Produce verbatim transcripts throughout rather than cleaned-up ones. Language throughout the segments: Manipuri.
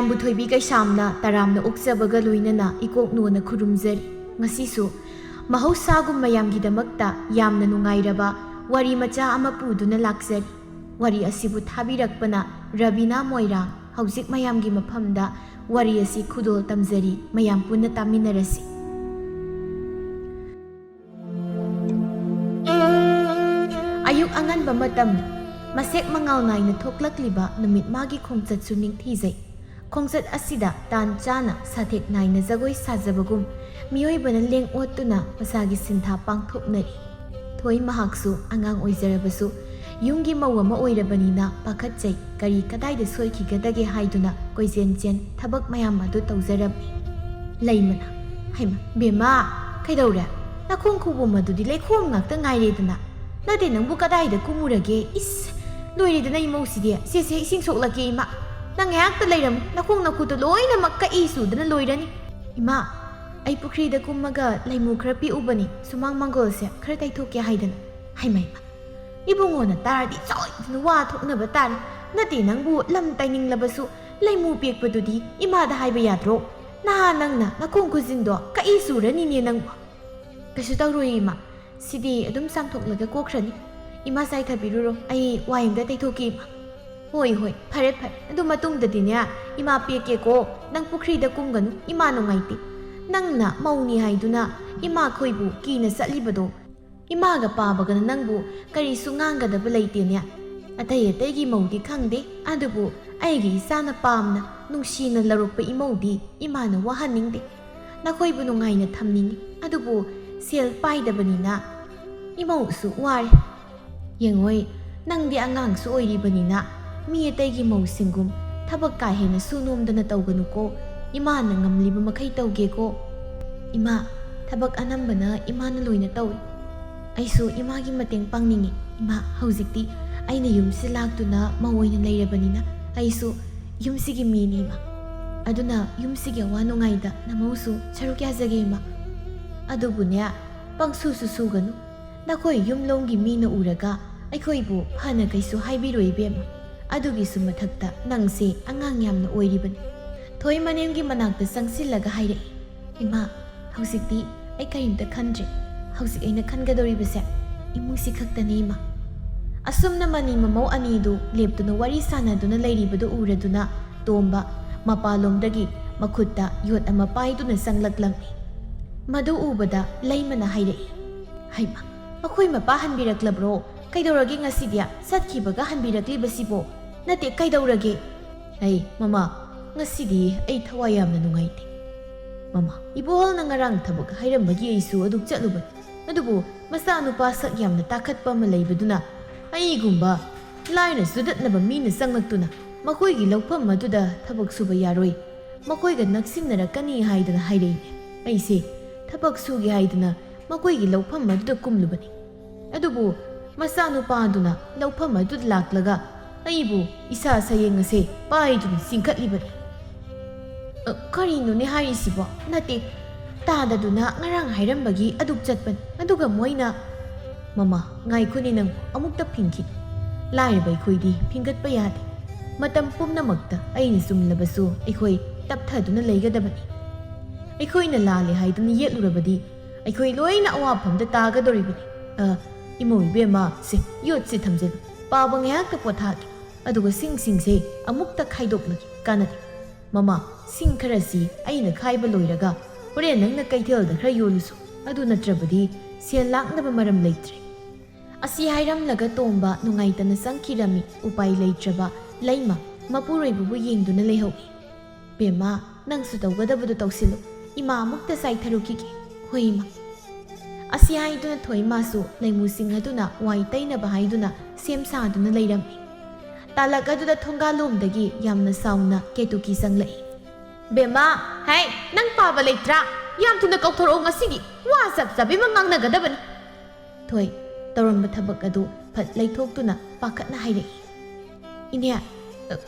ꯃꯌꯥꯝꯕꯨ ꯊꯣꯏꯕꯤ ꯀꯩꯁꯥꯝꯅ ꯇꯔꯥꯝꯅ ꯑꯣꯛꯆꯕꯒ ꯂꯣꯏꯅꯅ ꯏꯀꯣꯛ ꯅꯣꯟꯅ ꯈꯨꯔꯨꯝꯖꯔꯤ꯫ ꯉꯁꯤꯁꯨ ꯃꯍꯧꯁꯥꯒꯨꯝ ꯃꯌꯥꯝꯒꯤꯗꯃꯛꯇ ꯌꯥꯝꯅ ꯅꯨꯡꯉꯥꯏꯔꯕ ꯋꯥꯔꯤ ꯃꯆꯥ ꯑꯃ ꯄꯨꯗꯨꯅ ꯂꯥꯛꯆꯔꯤ꯫ ꯋꯥꯔꯤ ꯑꯁꯤꯕꯨ ꯊꯥꯕꯤꯔꯛꯄꯅ ꯔꯕꯤꯅꯥ ꯃꯣꯏꯔꯥꯡ꯫ ꯍꯧꯖꯤꯛ ꯃꯌꯥꯝꯒꯤ ꯃꯐꯝꯗ ꯋꯥꯔꯤ ꯑꯁꯤ ꯈꯨꯗꯣꯜ ꯇꯝꯖꯔꯤ, ꯃꯌꯥꯝ ꯄꯨꯟꯅ ꯇꯥꯃꯤꯟꯅꯔꯁꯤ꯫ ꯑꯌꯨꯛ ꯑꯉꯟꯕ ꯃꯇꯝ, ꯃꯁꯦꯛ ꯃꯉꯥꯜ ꯅꯥꯏꯅ ꯊꯣꯛꯂꯛꯂꯤꯕ ꯅꯨꯃꯤꯠ ꯃꯥꯒꯤ ꯈꯣꯡꯆꯠꯁꯨ ꯅꯤꯡꯊꯤꯖꯩ꯫ ꯈꯣꯡꯆꯠ ꯑꯁꯤꯗ ꯇꯥꯟ ꯆꯥꯅ ꯁꯥꯊꯦꯛ ꯅꯥꯏꯅ ꯖꯒꯣꯏ ꯁꯥꯖꯕꯒꯨꯝ ꯃꯤꯑꯣꯏꯕꯅ ꯂꯦꯡ ꯑꯣꯠꯇꯨꯅ ꯃꯁꯥꯒꯤ ꯁꯤꯟꯊꯥ ꯄꯥꯡꯊꯣꯛꯅꯔꯤ꯫ ꯊꯣꯏ ꯃꯍꯥꯛꯁꯨ ꯑꯉꯥꯡ ꯑꯣꯏꯖꯔꯕꯁꯨ ꯌꯨꯝꯒꯤ ꯃꯧ ꯑꯃ ꯑꯣꯏꯔꯕꯅꯤꯅ ꯄꯥꯈꯠꯆꯩ, ꯀꯔꯤ ꯀꯗꯥꯏꯗ ꯁꯣꯏꯈꯤꯒꯗꯒꯦ ꯍꯥꯏꯗꯨꯅ ꯀꯣꯏꯆꯦꯟ ꯆꯦꯟ ꯊꯕꯛ ꯃꯌꯥꯝ ꯑꯗꯨ ꯇꯧꯖꯔꯝꯃꯤ꯫ ꯂꯩꯃꯅ, "ꯍꯩꯃ, ꯕꯦꯝꯃ, ꯀꯩꯗꯧꯔꯦ? ꯅꯈꯣꯡ ꯈꯨꯕꯣꯝ ꯑꯗꯨꯗꯤ ꯂꯩꯈꯣꯝ ꯉꯥꯛꯇ ꯉꯥꯏꯔꯦꯗꯅ꯫ ꯅꯠꯇꯦ, ꯅꯪꯕꯨ ꯀꯗꯥꯏꯗ ꯀꯨꯝꯃꯨꯔꯒꯦ? ꯏꯁ, ꯂꯣꯏꯔꯦꯗꯅ ꯏꯃꯧꯁꯤꯗꯤ꯫ ꯁꯦ, ꯁꯦ, ꯏꯁꯤꯡ ꯁꯣꯛꯂꯛꯀꯦ, ꯏꯃꯥ꯫ ꯅꯪ ꯉꯥꯏꯍꯥꯛꯇ ꯂꯩꯔꯝꯃꯨ, ꯅꯈꯣꯡ ꯅꯈꯨꯠꯇꯣ ꯂꯣꯏꯅꯃꯛ ꯀꯛꯏ ꯆꯨꯗꯅ ꯂꯣꯏꯔꯅꯤ꯫ ꯏꯃꯥ, ꯑꯩ ꯄꯨꯈ꯭ꯔꯤꯗ ꯀꯨꯝꯃꯒ ꯂꯩꯃꯨ ꯈꯔ ꯄꯦꯛꯎꯕꯅꯤ, ꯁꯨꯃꯥꯡ ꯃꯪꯒꯣꯜꯁꯦ ꯈꯔ ꯇꯩꯊꯣꯛꯀꯦ ꯍꯥꯏꯗꯅ꯫" ꯍꯩꯃ, ꯏꯃꯥ, ꯏꯕꯨꯡꯉꯣꯅ ꯇꯥꯔꯗꯤ ꯁꯣꯏꯗꯅ ꯋꯥ ꯊꯣꯛꯅꯕ ꯇꯥꯔꯦ꯫ ꯅꯠꯇꯦ, ꯅꯪꯕꯨ ꯂꯝ ꯇꯩꯅꯤꯡꯂꯕꯁꯨ ꯂꯩꯃꯨ ꯄꯦꯛꯄꯗꯨꯗꯤ ꯏꯃꯥꯗ ꯍꯥꯏꯕ ꯌꯥꯗ꯭ꯔꯣ? ꯅꯍꯥ ꯅꯪꯅ ꯅꯈꯣꯡ ꯈꯨꯖꯤꯟꯗꯣ ꯀꯛꯏ ꯆꯨꯔꯅꯤꯅꯦ ꯅꯪꯕꯨ꯫ ꯀꯩꯁꯨ ꯇꯧꯔꯣꯏ ꯏꯃꯥ, ꯁꯤꯗꯤ ꯑꯗꯨꯝ ꯆꯥꯝꯊꯣꯛꯂꯒ ꯀꯣꯛꯈ꯭ꯔꯅꯤ꯫ ꯏꯃꯥ ꯆꯥꯏꯊꯕꯤꯔꯨꯔꯣ, ꯑꯩ ꯋꯥꯏ ꯑꯝꯇ ꯇꯩꯊꯣꯛꯀꯦ ꯏꯃꯥ꯫ ꯍꯣꯏ, ꯍꯣꯏ, ꯐꯔꯦ, ꯐꯔꯦ, ꯑꯗꯨ ꯃꯇꯨꯡꯗꯗꯤꯅꯦ ꯏꯃꯥ ꯄꯦꯛꯀꯦꯀꯣ꯫ ꯅꯪ ꯄꯨꯈ꯭ꯔꯤꯗ ꯀꯨꯝꯒꯅꯨ, ꯏꯃꯥ ꯅꯨꯡꯉꯥꯏꯇꯦ꯫ ꯅꯪꯅ ꯃꯧꯅꯤ ꯍꯥꯏꯗꯨꯅ ꯏꯃꯥꯈꯣꯏꯕꯨ ꯀꯤꯅ ꯆꯠꯂꯤꯕꯗꯣ꯫ ꯏꯃꯥꯒ ꯄꯥꯕꯒꯅ ꯅꯪꯕꯨ ꯀꯔꯤꯁꯨ ꯉꯥꯡꯒꯗꯕ ꯂꯩꯇꯦꯅꯦ꯫ ꯑꯇꯩ ꯑꯇꯩꯒꯤ ꯃꯧꯗꯤ ꯈꯪꯗꯦ, ꯑꯗꯨꯕꯨ ꯑꯩꯒꯤ ꯏꯆꯥꯅ ꯄꯥꯝꯅ ꯅꯨꯡꯁꯤꯅ ꯂꯧꯔꯛꯄ ꯏꯃꯧꯗꯤ ꯏꯃꯥꯅ ꯋꯥꯍꯟꯅꯤꯡꯗꯦ꯫ ꯅꯈꯣꯏꯕꯨ ꯅꯨꯡꯉꯥꯏꯅ ꯊꯝꯅꯤꯡꯏ, ꯑꯗꯨꯕꯨ ꯁꯦꯜ ꯄꯥꯏꯗꯕꯅꯤꯅ ꯏꯃꯧꯁꯨ ꯋꯥꯔꯦ꯫ ꯌꯦꯡꯉꯣꯏ, ꯅꯪꯗꯤ ꯑꯉꯥꯡꯁꯨ ꯑꯣꯏꯔꯤꯕꯅꯤꯅ ꯃꯤ ꯑꯇꯩꯒꯤ ꯃꯧꯁꯤꯡꯒꯨꯝ ꯊꯕꯛ ꯀꯥ ꯍꯦꯟꯅ ꯁꯨ ꯅꯣꯝꯗꯅ ꯇꯧꯒꯅꯨꯀꯣ꯫ ꯏꯃꯥꯅ ꯉꯝꯂꯤꯕ ꯃꯈꯩ ꯇꯧꯒꯦꯀꯣ꯫ ꯏꯃꯥ, ꯊꯕꯛ ꯑꯅꯝꯕꯅ ꯏꯃꯥꯅ ꯂꯣꯏꯅ ꯇꯧꯏ꯫ ꯑꯩꯁꯨ ꯏꯃꯥꯒꯤ ꯃꯇꯦꯡ ꯄꯥꯡꯅꯤꯡꯏ꯫ ꯏꯃꯥ, ꯍꯧꯖꯤꯛꯇꯤ ꯑꯩꯅ ꯌꯨꯝꯁꯤ ꯂꯥꯛꯇꯨꯅ ꯃꯧ ꯑꯣꯏꯅ ꯂꯩꯔꯕꯅꯤꯅ ꯑꯩꯁꯨ ꯌꯨꯝꯁꯤꯒꯤ ꯃꯤꯅꯤ, ꯏꯃꯥ꯫ ꯑꯗꯨꯅ ꯌꯨꯝꯁꯤꯒꯤ ꯑꯋꯥ ꯅꯨꯡꯉꯥꯏꯗ ꯅꯃꯧꯁꯨ ꯁꯔꯨꯛ ꯌꯥꯖꯒꯦ, ꯏꯃꯥ꯫ ꯑꯗꯨꯕꯨꯅꯦ, ꯄꯪꯁꯨꯁꯨ ꯁꯨꯒꯅꯨ꯫ ꯅꯈꯣꯏ ꯌꯨꯝꯂꯣꯝꯒꯤ ꯃꯤꯅ ꯎꯔꯒ ꯑꯩꯈꯣꯏꯕꯨ ꯐꯅ ꯀꯩꯁꯨ ꯍꯥꯏꯕꯤꯔꯣꯏ, ꯏꯕꯦꯝꯃ꯫ ꯑꯗꯨꯒꯤꯁꯨ ꯃꯊꯛꯇ ꯅꯪꯁꯦ ꯑꯉꯥꯡ ꯌꯥꯝꯅ ꯑꯣꯏꯔꯤꯕꯅꯤ꯫ ꯊꯣꯏ ꯃꯅꯦꯝꯒꯤ ꯃꯅꯥꯛꯇ ꯆꯪꯁꯤꯜꯂꯒ ꯍꯥꯏꯔꯛꯏ, "ꯏꯃꯥ, ꯍꯧꯖꯤꯛꯇꯤ ꯑꯩ ꯀꯔꯤꯝꯇ ꯈꯟꯗ꯭ꯔꯦ꯫ ꯍꯧꯖꯤꯛ ꯑꯩꯅ ꯈꯟꯒꯗꯧꯔꯤꯕꯁꯦ ꯏꯃꯨꯡꯁꯤ ꯈꯛꯇꯅꯤ, ꯏꯃꯥ꯫" ꯑꯁꯨꯝꯅ ꯃꯅꯤ ꯃꯃꯧ ꯑꯅꯤꯗꯨ ꯂꯦꯞꯇꯨꯅ ꯋꯥꯔꯤ ꯁꯥꯟꯅꯗꯨꯅ ꯂꯩꯔꯤꯕꯗꯨ ꯎꯔꯗꯨꯅ ꯇꯣꯝꯕ ꯃꯄꯥꯟꯂꯣꯝꯗꯒꯤ ꯃꯈꯨꯠꯇ ꯌꯣꯠ ꯑꯃ ꯄꯥꯏꯗꯨꯅ ꯆꯪꯂꯛꯂꯝꯃꯤ꯫ ꯃꯗꯨ ꯎꯕꯗ ꯂꯩꯃꯅ ꯍꯥꯏꯔꯛꯏ, "ꯍꯩꯃꯥ, ꯑꯩꯈꯣꯏ ꯃꯄꯥ ꯍꯟꯕꯤꯔꯛꯂꯕ꯭ꯔꯣ? ꯀꯩꯗꯧꯔꯒꯦ ꯉꯁꯤꯗꯤ? ꯆꯠꯈꯤꯕꯒ ꯍꯟꯕꯤꯔꯛꯂꯤꯕꯁꯤꯕꯣ? ꯅꯠꯇꯦ, ꯀꯩꯗꯧꯔꯒꯦ?" "ꯑꯩ, ꯃꯃꯥ, ꯉꯁꯤꯗꯤ ꯑꯩ ꯊꯋꯥꯏ ꯌꯥꯝꯅ ꯅꯨꯡꯉꯥꯏꯇꯦ꯫ ꯃꯃꯥ, ꯏꯕꯣꯍꯜꯅ ꯉꯔꯥꯡ ꯊꯕꯛ ꯍꯥꯏꯔꯝꯕꯒꯤ ꯑꯩꯁꯨ ꯑꯗꯨꯝ ꯆꯠꯂꯨꯕꯅꯤ꯫ ꯑꯗꯨꯕꯨ ꯃꯆꯥꯅꯨꯄꯥ ꯁꯛ ꯌꯥꯝꯅ ꯇꯥꯈꯠꯄ ꯑꯃ ꯂꯩꯕꯗꯨꯅ ꯑꯩꯒꯨꯝꯕ ꯂꯥꯏꯔ ꯆꯨꯗꯠꯅꯕ ꯃꯤꯅ ꯆꯪꯂꯛꯇꯨꯅ ꯃꯈꯣꯏꯒꯤ ꯂꯧꯐꯝ ꯑꯗꯨꯗ ꯊꯕꯛ ꯁꯨꯕ ꯌꯥꯔꯣꯏ, ꯃꯈꯣꯏꯒ ꯅꯛꯁꯤꯟꯅꯔꯛꯀꯅꯤ ꯍꯥꯏꯗꯅ ꯍꯥꯏꯔꯛꯏꯅꯦ꯫ ꯑꯩꯁꯦ ꯊꯕꯛ ꯁꯨꯒꯦ ꯍꯥꯏꯗꯅ ꯃꯈꯣꯏꯒꯤ ꯂꯧꯐꯝ ꯑꯗꯨꯗ ꯀꯨꯝꯂꯨꯕꯅꯤ꯫ ꯑꯗꯨꯕꯨ ꯃꯆꯥꯅꯨꯄꯥꯗꯨꯅ ꯂꯧꯐꯝ ꯑꯗꯨꯗ ꯂꯥꯛꯂꯒ ꯑꯩꯕꯨ ꯏꯁꯥ ꯁꯌꯦꯡ ꯑꯁꯦ ꯄꯥꯏꯗꯨꯅ ꯆꯤꯡꯈꯠꯂꯤꯕꯅꯤ꯫" "ꯑ, ꯀꯔꯤꯅꯣꯅꯦ ꯍꯥꯏꯔꯤꯁꯤꯕꯣ? ꯅꯠꯇꯦ, ꯇꯥꯗꯗꯨꯅ ꯉꯔꯥꯡ ꯍꯥꯏꯔꯝꯕꯒꯤ ꯑꯗꯨꯛ ꯆꯠꯄꯅꯤ꯫ ꯑꯗꯨꯒ ꯃꯣꯏꯅ..." "ꯃꯃꯥ, ꯉꯥꯏꯈꯣꯅꯦ, ꯅꯪ ꯑꯃꯨꯛꯇ ꯐꯤꯡꯈꯤꯅꯨ꯫ ꯂꯥꯏꯔꯕ ꯑꯩꯈꯣꯏꯗꯤ ꯐꯤꯡꯒꯠꯄ ꯌꯥꯗꯦ꯫ ꯃꯇꯝ ꯄꯨꯝꯅꯃꯛꯇ ꯑꯩꯅ ꯆꯨꯝꯂꯕꯁꯨ ꯑꯩꯈꯣꯏ ꯇꯞꯊꯗꯨꯅ ꯂꯩꯒꯗꯕꯅꯤ꯫ ꯑꯩꯈꯣꯏꯅ ꯂꯥꯜꯂꯦ ꯍꯥꯏꯗꯨꯅ ꯌꯦꯠꯂꯨꯔꯕꯗꯤ ꯑꯩꯈꯣꯏ ꯂꯣꯏꯅ ꯑꯋꯥꯐꯝꯗ ꯇꯥꯒꯗꯧꯔꯤꯕꯅꯤ꯫ ꯑ, ꯏꯃꯧ ꯏꯕꯦꯝꯃ, ꯁꯦ, ꯌꯣꯠꯁꯦ ꯊꯝꯖꯤꯜꯂꯨ꯫ ꯄꯥꯕ ꯉꯥꯏꯍꯥꯛꯇ ꯄꯣꯊꯥꯒꯦ꯫ ꯑꯗꯨꯒ ꯁꯤꯡꯁꯤꯡꯁꯦ ꯑꯃꯨꯛꯇ ꯈꯥꯏꯗꯣꯛꯂꯒꯦ꯫ ꯀꯥꯟꯅꯗꯦ꯫ ꯃꯃꯥ, ꯁꯤꯡ ꯈꯔꯁꯤ ꯑꯩꯅ ꯈꯥꯏꯕ ꯂꯣꯏꯔꯒ ꯍꯣꯔꯦꯟ ꯅꯪꯅ ꯀꯩꯊꯦꯜꯗ ꯈꯔ ꯌꯣꯜꯂꯨꯁꯨ꯫ ꯑꯗꯨ ꯅꯠꯇ꯭ꯔꯕꯗꯤ ꯁꯦꯜ ꯂꯥꯛꯅꯕ ꯃꯔꯝ ꯂꯩꯇ꯭ꯔꯦ꯫" ꯑꯁꯤ ꯍꯥꯏꯔꯝꯂꯒ ꯇꯣꯝꯕ ꯅꯨꯡꯉꯥꯏꯇꯅ ꯆꯪꯈꯤꯔꯝꯃꯤ꯫ ꯎꯄꯥꯏ ꯂꯩꯇ꯭ꯔꯕ ꯂꯩꯃ ꯃꯄꯨꯔꯣꯏꯕꯕꯨ ꯌꯦꯡꯗꯨꯅ ꯂꯩꯍꯧꯏ꯫ "ꯕꯦꯝꯃ, ꯅꯪꯁꯨ ꯇꯧꯒꯗꯕꯗꯨ ꯇꯧꯁꯤꯜꯂꯨ꯫ ꯏꯃꯥ ꯑꯃꯨꯛꯇ ꯆꯥꯏꯊꯔꯨꯈꯤꯒꯦ꯫" "ꯍꯣꯏ, ꯏꯃꯥ꯫" ꯑꯁꯤ ꯍꯥꯏꯗꯨꯅ ꯊꯣꯏꯃꯥꯁꯨ ꯂꯩꯃꯨꯁꯤꯡ ꯑꯗꯨꯅ ꯋꯥꯏ ꯇꯩꯅꯕ ꯍꯥꯏꯗꯨꯅ ꯁꯦꯝ ꯁꯥꯗꯨꯅ ꯂꯩꯔꯝꯃꯤ꯫ ꯇꯥꯂꯛ ꯑꯗꯨꯗ ꯊꯣꯡꯒꯥꯜꯂꯣꯝꯗꯒꯤ ꯌꯥꯝꯅ ꯁꯥꯎꯅ ꯀꯦꯇꯨꯀꯤ ꯆꯪꯂꯛꯏ꯫ "ꯕꯦꯝꯃ, ꯍꯩ, ꯅꯪ ꯄꯥꯕ ꯂꯩꯇ꯭ꯔꯥ? ꯌꯥꯝ ꯊꯨꯅ ꯀꯧꯊꯣꯔꯛꯑꯣ, ꯉꯁꯤꯗꯤ ꯋꯥ ꯆꯞ ꯆꯞ ꯑꯃ ꯉꯥꯡꯅꯒꯗꯕꯅꯤ꯫" ꯊꯣꯏ, ꯇꯧꯔꯝꯕ ꯊꯕꯛ ꯑꯗꯨ ꯐꯠ ꯂꯩꯊꯣꯛꯇꯨꯅ ꯄꯥꯈꯠꯅ ꯍꯥꯏꯔꯛꯏ꯫ "ꯏꯅꯦ,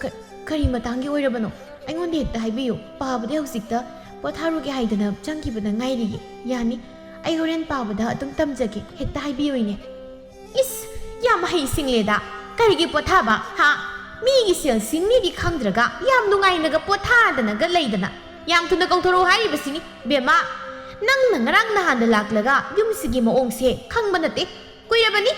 ꯀ-, ꯀꯔꯤ ꯃꯇꯥꯡꯒꯤ ꯑꯣꯏꯔꯕꯅꯣ? ꯑꯩꯉꯣꯟꯗ ꯍꯦꯛꯇ ꯍꯥꯏꯕꯤꯌꯨ꯫ ꯄꯥꯕꯗꯤ ꯍꯧꯖꯤꯛꯇ ꯄꯣꯊꯥꯔꯨꯒꯦ ꯍꯥꯏꯗꯅ ꯆꯪꯈꯤꯕꯗ ꯉꯥꯏꯔꯤꯌꯦ꯫ ꯌꯥꯅꯤ, ꯑꯩ ꯍꯣꯔꯦꯟ ꯄꯥꯕꯗ ꯑꯗꯨꯝ ꯇꯝꯖꯒꯦ꯫ ꯍꯦꯛꯇ ꯍꯥꯏꯕꯤꯌꯨ, ꯏꯅꯦ꯫" "ꯏꯁ, ꯌꯥꯝ ꯍꯩ ꯁꯤꯡꯂꯦꯗ꯫ ꯀꯔꯤꯒꯤ ꯄꯣꯊꯥꯕ, ꯍꯥ? ꯃꯤꯒꯤ ꯁꯦꯜ ꯁꯤꯡꯅꯤꯗꯤ ꯈꯪꯗ꯭ꯔꯒ ꯌꯥꯝ ꯅꯨꯡꯉꯥꯏꯅꯒ ꯄꯣꯊꯥꯗꯅꯒ ꯂꯩꯗꯅ꯫ ꯌꯥꯝ ꯊꯨꯅ ꯀꯧꯊꯣꯔꯛꯑꯣ ꯍꯥꯏꯔꯤꯕꯁꯤꯅꯤ, ꯕꯦꯝꯃ꯫ ꯅꯪꯅ ꯉꯔꯥꯡ ꯅꯍꯥꯟꯗ ꯂꯥꯛꯂꯒ ꯌꯨꯝꯁꯤꯒꯤ ꯃꯑꯣꯡꯁꯦ ꯈꯪꯕ ꯅꯠꯇꯦ꯫ ꯀꯨꯏꯔꯕꯅꯤ,